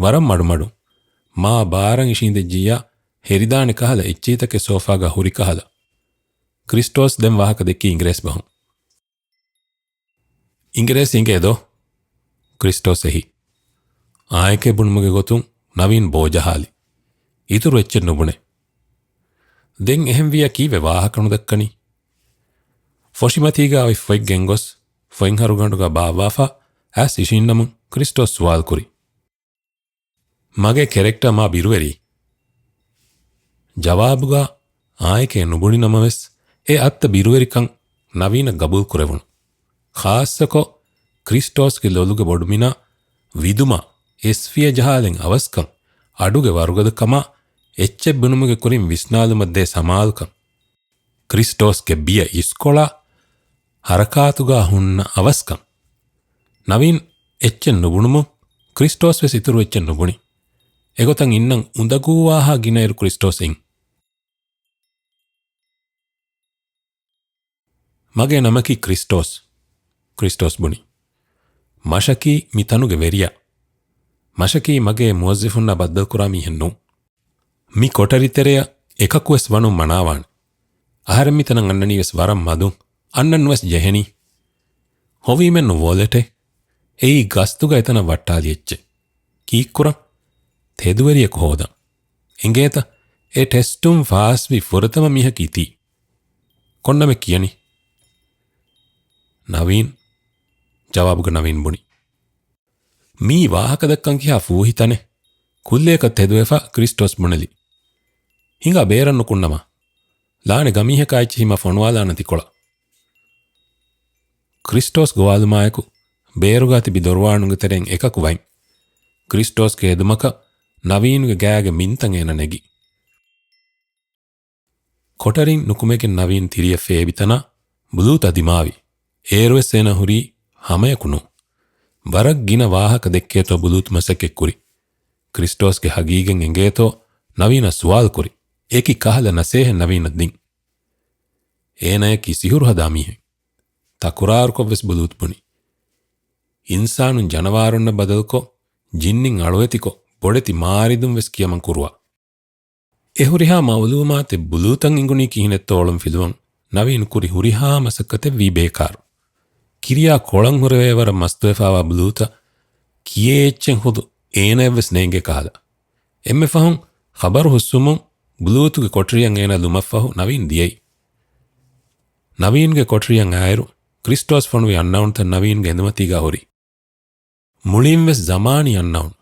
ވަރަށް މަޑުމަޑުން. މާ ބާރަށް އިށީނދެއްޖިއްޔާ ހެރިދާނެ ކަހަލަ އެއްޗެހިތަކެއް ސޯފާގަ ހުރި ކަހަލަ. ކްރިސްޓޯސް ދެން ވާހަކަ ދެއްކީ އިނގިރޭސި ބަހުން. އިނގިރޭސި އިނގޭ ދޯ؟ ކްރިސްޓޯސް އެހި. އާނއެކޭ ބުނުމުގެ ގޮތުން ނަވީން ބޯޖަހާލި. އިތުރު އެއްޗެއް ނުބުނެ. ދެން އެހެންވިއްޔާ ކީއްވެ ވާހަކަ ނުދައްކަނީ؟ ފޮށިމަތީގާ އޮތް ފޮތް ގެންގޮސް، ފޮތްހަރުގަނޑުގަ ބާއްވާފަ، އައިސް އިށީންނަމުން ކްރިސްޓޯސް ސުވާލުކުރި. މަގޭ ކެރެކްޓާ މާ ބިރުވެރީ؟ ޖަވާބުގަ އާނއެކޭ ނުބުނި ނަމަވެސް، އެ އަތްތައް ބިރުވެރިކަން ނަވީނަށް ގަބޫލުކުރެވުނު. ޚާއްޞަކޮށް، ކްރިސްޓޯސްގެ ލޮލުގެ ބޮޑުމިނާ ވިދުމާ، އެސްފިޔަ ޖަހާލެން އަވަސްކަން، އަޑުގެ ވަރުގަދަކަމާ، އެއްޗެއް ބުނުމުގެ ކުރިން ވިސްނާލުމަށް ދޭ ސަމާލުކަން، ކްރިސްޓޯސްގެ ބިޔަ އިސްކޮޅާ ހަރަކާތުގާ ހުންނަ އަވަސްކަން. ނަވީން އެއްޗެއް ނުބުނުމުން ކްރިސްޓޯސް ވެސް އިތުރު އެއްޗެއް ނުބުނި. އެގޮތަށް އިންނަން އުނދަގޫވާހާ ގިނައިރު ކްރިސްޓޯސް އިން. މަގޭ ނަމަކީ ކްރިސްޓޯސް. ކްރިސްޓޯސް ބުނި. މަށަކީ މި ތަނުގެ ވެރިޔާ. މަށަކީ މަގޭ މުވައްޒިފުންނާ ބައްދަލުކުރާ މީހެއް ނޫން. މި ކޮޓަރިތެރެއަށް އެކަކުވެސް ވަނުން މަނާވާނެ. އަހަރެން މިތަނަށް އަންނަނީވެސް ވަރަށް މަދުން، އަންނަން ނުވެސް ޖެހެނީ. ހޮވީމެއްނު ވޯލެޓެއް، އެއީ ގަސްތުގަ އެތަނަށް ވައްޓާލި އެއްޗެއް. ކީއްކުރަން؟ ތެދުވެރިޔަކު ހޯދަން. އެނގޭތަ؟ އެ ޓެސްޓުން ފާސްވި ފުރަތަމަ މީހަކީ ތީ. ކޮންނަމެއް ކިޔަނީ؟ ނަވީން. ޖަވާބުގަ ނަވީން ބުނި. މީ ވާހަކަދައްކަން ކިހާ ފޫހި ތަނެއް؟ ކުއްލިއަކަށް ތެދުވެފަ ކްރިސްޓޯސް ބުނެލި. ހިނގާ ބޭރަށް ނުކުންނަމާ. ލާނެ ގަމީހަކާ އެއްޗެހި މަ ފޮނުވާލާނަ ތިކޮޅަށް. ކްރިސްޓޯސް ގޮވާލުމާއެކު، ބޭރުގާ ތިބި ދޮރުވާނުގެ ތެރެއިން އެކަކު ވަތް. ކްރިސްޓޯސްގެ އެދުމަކަށް ނަވީނުގެ ގާގެ މިންތައް އޭނަ ނެގި. ކޮޓަރިން ނުކުމެގެން ނަވީން ތިރިއަށް ފޭބިތަނާ ބުލޫތައް ދިމާވި. އޭރުވެސް އޭނަ ހުރީ ހަމަޔަކު ނޫން. ވަރަށް ގިނަ ވާހަކަ ދެއްކޭތޯ ބުލޫތު މަސައްކަތްކުރި. ކްރިސްޓޯސްގެ ހަގީގަތް އެނގޭތޯ ނަވީނަށް ސުވާލުކުރި. އެކި ކަހަލަ ނަސޭހަތް ނަވީނަށް ދިން. އޭނަޔަކީ ސިހުރު ހަދާ މީހެއް. ތަކުރާރުކޮށްވެސް ބުލޫތު ބުނި. އިންސާނުން ޖަނަވާރުންނަށް ބަދަލުކޮށް، ޖިންނިން އަޅުވެތިކޮށް، ބޮޑެތި މާރިދުން ވެސް ކިޔަމަން ކުރުވާ. އެ ހުރިހާ މައުލޫމާތެއް ބުލޫތަށް އެނގުނީ ކިހިނެއްތޯ އޮޅަން ފިލުވަން ނަވީން ކުރި ހުރިހާ މަސައްކަތެއް ވީ ބޭކާރު. ކިރިޔާ ކޮޅަން ހުރެވޭ ވަރަށް މަސްތުވެފާވާ ބުލޫތަށް ކިޔޭ އެއްޗެއް ހުދު އޭނަޔަށްވެސް ނޭނގޭ ކަހަލަ. އެންމެ ފަހުން ޚަބަރު ހުސްވުމުން ބުލޫތުގެ ކޮޓަރިއަށް އޭނަ ލުމަށްފަހު ނަވީން ދިޔައީ. ނަވީންގެ ކޮޓަރިއަށް އާއިރު ކްރިސްޓޯސް ފޮނުވި އަންނައުންތައް ނަވީންގެ އެނދުމަތީގާ ހުރި. މުޅިންވެސް ޒަމާނީ އަންނައުން.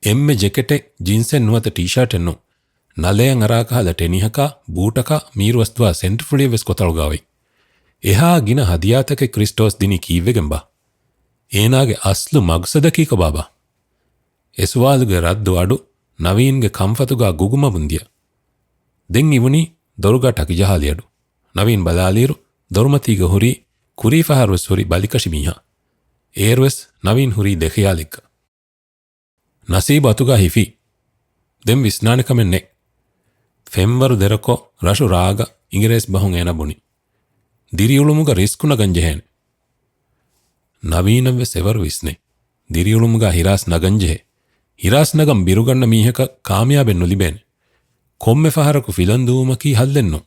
އެންމެ ޖެކެޓެއް، ޖިންސެއް ނުވަތަ ޓީޝާޓެއް ނޫން. ނަލަޔަށް އަރާ ކަހަލަ ޓެނިހަކާ، ބޫޓަކާ، މީރު އަސްދުވާ ސެންޓުފުޅިއެއް ވެސް ކޮތަޅުގާ އޮތް. އެހާ ގިނަ ހަދިޔާތަކެއް ކްރިސްޓޯސް ދިނީ ކީއްވެގެންބާ؟ އޭނާގެ އަސްލު މަގްސަދަކީކޮބާބާ؟ އެ ސުވާލުގެ ރައްދު އަޑު ނަވީންގެ ކަންފަތުގާ ގުގުމަބުން ދިޔަ. ދެން އިވުނީ ދޮރުގާ ޓަކިޖަހާލި އަޑު. ނަވީން ބަލާލިއިރު، ދޮރުމަތީގަ ހުރީ ކުރީފަހަރުވެސް ހުރި ބަލިކަށި މީހާ. އޭރުވެސް ނަވީން ހުރީ ދެޚިޔާލެއްގަ. ނަސީބު އަތުގާ ހިފީ. ދެން ވިސްނާނެ ކަމެއް ނެތް. ފެންވަރު ދެރަކޮށް ރަށު ރާގަ އިނގިރޭސި ބަހުން އޭނަ ބުނި. ދިރިއުޅުމުގަ ރިސްކު ނަގަން ޖެހޭނެ. ނަވީނަށްވެސް އެވަރު ވިސްނޭ. ދިރިއުޅުމުގަ ހިރާސް ނަގަން ޖެހޭ. ހިރާސް ނަގަން ބިރުގަންނަ މީހަކަށް ކާމިޔާބެއް ނުލިބޭނެ. ކޮންމެ ފަހަރަކު ފިލަން ދުވުމަކީ ހައްލެއް ނޫން.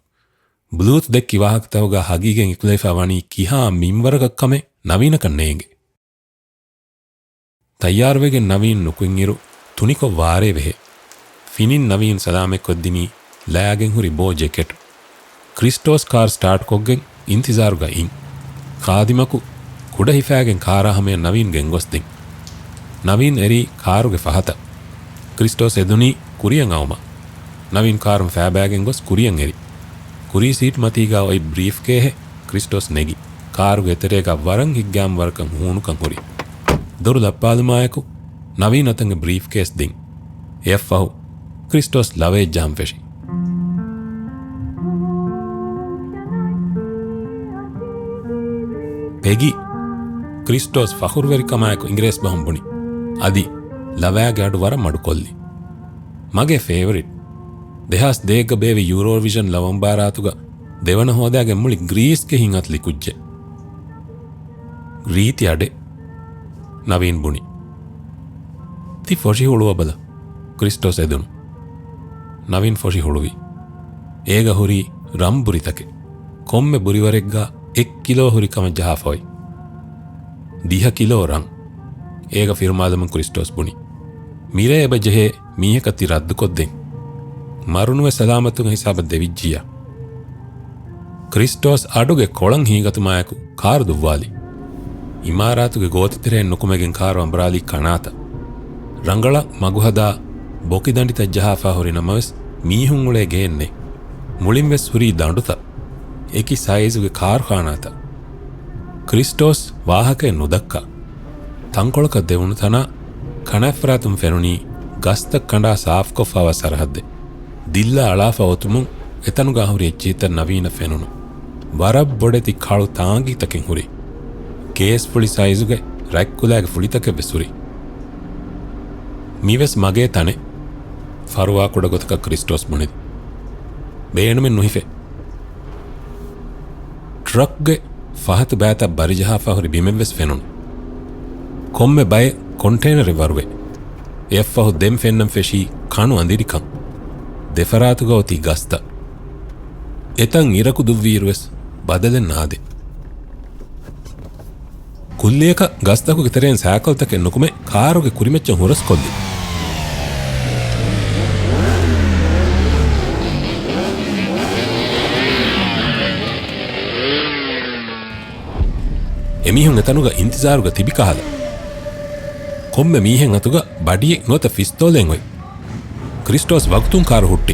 ބްލޫތު ދެއްކި ވާހަކަތަކުގަ ހަގީގަތް އެކުލެވިފަ ވަނީ ކިހާ މިންވަރަކަށް ކަމެއް ނަވީނަކަށް ނޭނގެ. ތައްޔާރުވެގެން ނަވީން ނުކުތްއިރު ތުނިކޮށް ވާރޭ ވެހޭ. ފިނިން ނަވީން ސަލާމަތްކޮށްދިނީ ލަޔާގެން ހުރި ބޯ ޖެކެޓު. ކްރިސްޓޯސް ކާރް ސްޓާޓްކޮށްގެން އިންތިޒާރުގަ އިން. ޚާދިމަކު ކުޑަ ހިފާގެން ކާރާ ހަމަޔަށް ނަވީން ގެންގޮސްދިން. ނަވީން އެރީ ކާރުގެ ފަހަތަށް. ކްރިސްޓޯސް އެދުނީ ކުރިއަށް އައުމަށް. ނަވީން ކާރުން ފައިބައިގެން ގޮސް ކުރިއަށް އެރި. ކުރީ ސީޓް މަތީގާ އޮތް ބްރީފްކޭހެއް ކްރިސްޓޯސް ނެގި، ކާރުގެ އެތެރޭގާ ވަރަށް ހިތްގައިމުވަރަކަށް ހޫނުކަން ހުރި. ދޮރު ލައްޕާލުމާއެކު، ނަވީން އަތަށް އެ ބްރީފްކޭސް ދިން. އެއަށްފަހު، ކްރިސްޓޯސް ލަވަޔަށް ޖަހަން ފެށި. ޕެގީ، ކްރިސްޓޯސް ފަޚުރުވެރިކަމާއެކު އިނގިރޭސި ބަހުން ބުނި. އަދި، ލަވަޔާގެ އަޑު ވަރަށް މަޑުކޮށްލި. މަގޭ ފޭވަރިޓް. ދެހާސް ދޭއްގަ ބޭއްވި ޔޫރޯވިޝަން ލަވަންބާރާތުގަ ދެވަނަ ހޯދާގެން މުޅި ގްރީސްގެ ހިތް އަތުލި ކުއްޖެއް. ރީތި އަޑެއް. ނަވީން ބުނި. ތި ފޮށި ހުޅުވަބަލަ. ކްރިސްޓޯސް އެދުނު. ނަވީން ފޮށި ހުޅުވި. އޭގަ ހުރީ ރަން ބުރިތަކެއް. ކޮންމެ ބުރިވަރެއްގަ އެއް ކިލޯ ހުރި ކަމަށް ޖަހާފަ އޮތް. ދިހަ ކިލޯ ރަން. އޭގަ ފިރުމާލަމުން ކްރިސްޓޯސް ބުނި. މިރޭ އެބަ ޖެހޭ މީހަކަށް ތި ރައްދުކޮށްދޭން. މަރުނުވެ ސަލާމަތުގެ ހިސާބަށް ދެވިއްޖިއްޔާ. ކްރިސްޓޯސް އަޑުގެ ކޮޅަށް ހީގަތުމާއެކު ކާރު ދުއްވާލި. އިމާރާތުގެ ގޯތިތެރެއިން ނުކުމެގެން ކާރު އަނބުރާލީ ކަނާތަށް. ރަނގަޅަށް މަގުހަދާ ބޮކިދަނޑިތައް ޖަހާފާ ހުރި ނަމަވެސް މީހުން އުޅޭ ގެއެއް ނެތް. މުޅިންވެސް ހުރީ ދަނޑުތައް. އެކި ސައިޒުގެ ކާރުޚާނާތައް. ކްރިސްޓޯސް ވާހަކައެއް ނުދައްކާ. ތަންކޮޅަކަށް ދެވުނު ތަނާ ކަނާތްފަރާތުން ފެނުނީ ގަސްތައް ކަނޑާ ސާފުކޮށްފާވާ ސަރަހައްދެއް. ދިއްލާ އަޅާފަ އޮތުމުން އެތަނުގާ ހުރި އެއްޗިހިތައް ނަވީނަށް ފެނުނު. ވަރަށް ބޮޑެތި ކަޅު ތާނގީތަކެއް ހުރި. ކޭސް ފުޅި ސައިޒުގެ ރަތްކުލައިގެ ފުޅިތަކެއްވެސް ހުރި. މިވެސް މަގޭ ތަނެއް. ފަރުވާކުޑަ ގޮތަކަށް ކްރިސްޓޯސް ބުނި. ބޭނުމެއް ނުހިފޭ. ޓްރަކްގެ ފަހަތު ބައިތައް ބަރިޖަހާފަ ހުރި ބިމެއްވެސް ފެނުނު. ކޮންމެ ބައެއް ކޮންޓޭނަރެއް ވަރުވޭ. އެއަށްފަހު ދެން ފެންނަން ފެށީ ކަނު އަނދިރިކަން. ދެފަރާތުގަ އޮތީ ގަސްތައް. އެތަން އިރަކު ދުއްވިއިރުވެސް ބަދަލެއް ނާދޭ. ކުއްލިއަކަށް ގަސްތަކުގެ ތެރެއިން ސައިކަލްތަކެއް ނުކުމެ ކާރުގެ ކުރިމައްޗަށް ހުރަސްކޮށްލި. އެމީހުން އެތަނުގަ އިންތިޒާރުގަ ތިބި ކަހަލަ. ކޮންމެ މީހެއް އަތުގަ ބަޑިއެއް ނުވަތަ ފިސްތޯލެއް އޮތް. ކްރިސްޓޯސް ވަގުތުން ކާރު ހުއްޓި.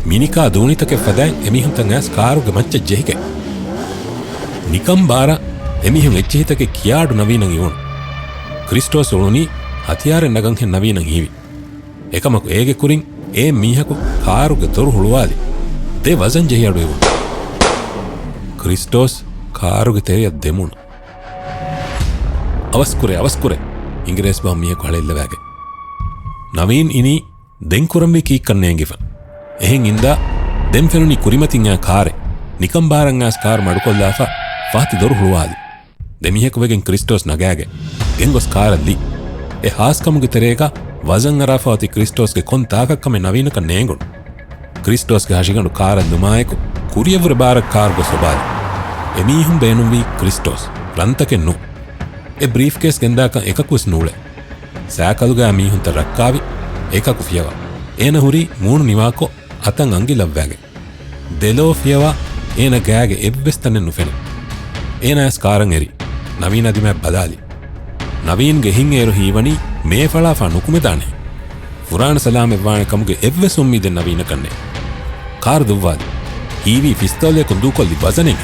މިނިކާ ދޫނިތަކެއް ފަދައިން އެމީހުންތައް އައިސް ކާރުގެ މައްޗަށް ޖެހިގެން. ނިކަން ބާރަށް އެމީހުން އެއްޗިހިތަކެއް ކިޔާ އަޑު ނަވީނަށް އިވުނު. ކްރިސްޓޯސް އުޅުނީ ހަތިޔާރެއް ނަގަންހެން ނަވީނަށް ހީވި. އެކަމަކު އޭގެ ކުރިން އޭ މީހަކު ކާރުގެ ދޮރު ހުޅުވާލި. ދެ ވަޒަން ޖެހި އަޑު އިވުނު. ކްރިސްޓޯސް ކާރުގެ ތެރެއަށް ދެމުނު. އަވަސްކުރޭ، އަވަސްކުރޭ! އިނގިރޭސި ބަހުން މީހަކު ހަޅޭއްލަވާގެން. ނަވީން އިނީ ދެން ކުރަންވީ ކީއްކަން ނޭނގިފަ. އެހެން އިންދާ، ދެން ފެނުނީ ކުރިމަތިން އައި ކާރެއް. ނިކަން ބާރަށް އައިސް ކާރު މަޑުކޮށްލާފަ ފަހަތު ދޮރު ހުޅުވާލި. ދެ މީހަކު ވެގެން ކްރިސްޓޯސް ނަގާގެން ގެންގޮސް ކާރަށް ލީ. އެ ހާސްކަމުގެ ތެރޭގަ ވަޒަން އަރާފަ އޮތީ ކްރިސްޓޯސްގެ ކޮން ތާކަށް ކަމެއް ނަވީނަކަށް ނޭނގުނު. ކްރިސްޓޯސްގެ ހަށިގަނޑު ކާރަށް ލުމާއެކު ކުރިއަށްވުރެ ބާރަށް ކާރު ގޮސް އޮބާލި. އެމީހުން ބޭނުންވީ ކްރިސްޓޯސް، ރަންތަކެއް ނޫން. އެ ބްރީފްކޭސް ގެންދާކަށް އެކަކުވެސް ނޫޅޭ. ސައިކަލުގައި މީހުންތައް ރައްކާވި، އެކަކު ފިޔަވާ. އޭނަ ހުރީ މޫނު ނިވާކޮށް، އަތަށް އަނގި ލައްވާގެން. ދެލޯ ފިޔަވާ، އޭނަ ގާގެ އެއްވެސް ތަނެއް ނުފެނޭ. އޭނަ އައިސް ކާރަށް އެރި. ނަވީނާ ދިމާއަށް ބަލާލި. ނަވީންގެ ހިތް އޭރު ހީވަނީ މޭ ފަޅާފާ ނުކުމެދާނެ. ފުރާނަ ސަލާމަތްވާނެ ކަމުގެ އެއްވެސް އުއްމީދެއް ނަވީނަކަށް ނެތް. ކާރު ދުއްވާލި. ހީވީ ފިސްތޯލަޔަކުން ދޫކޮށްލި ވަޒަނެއް.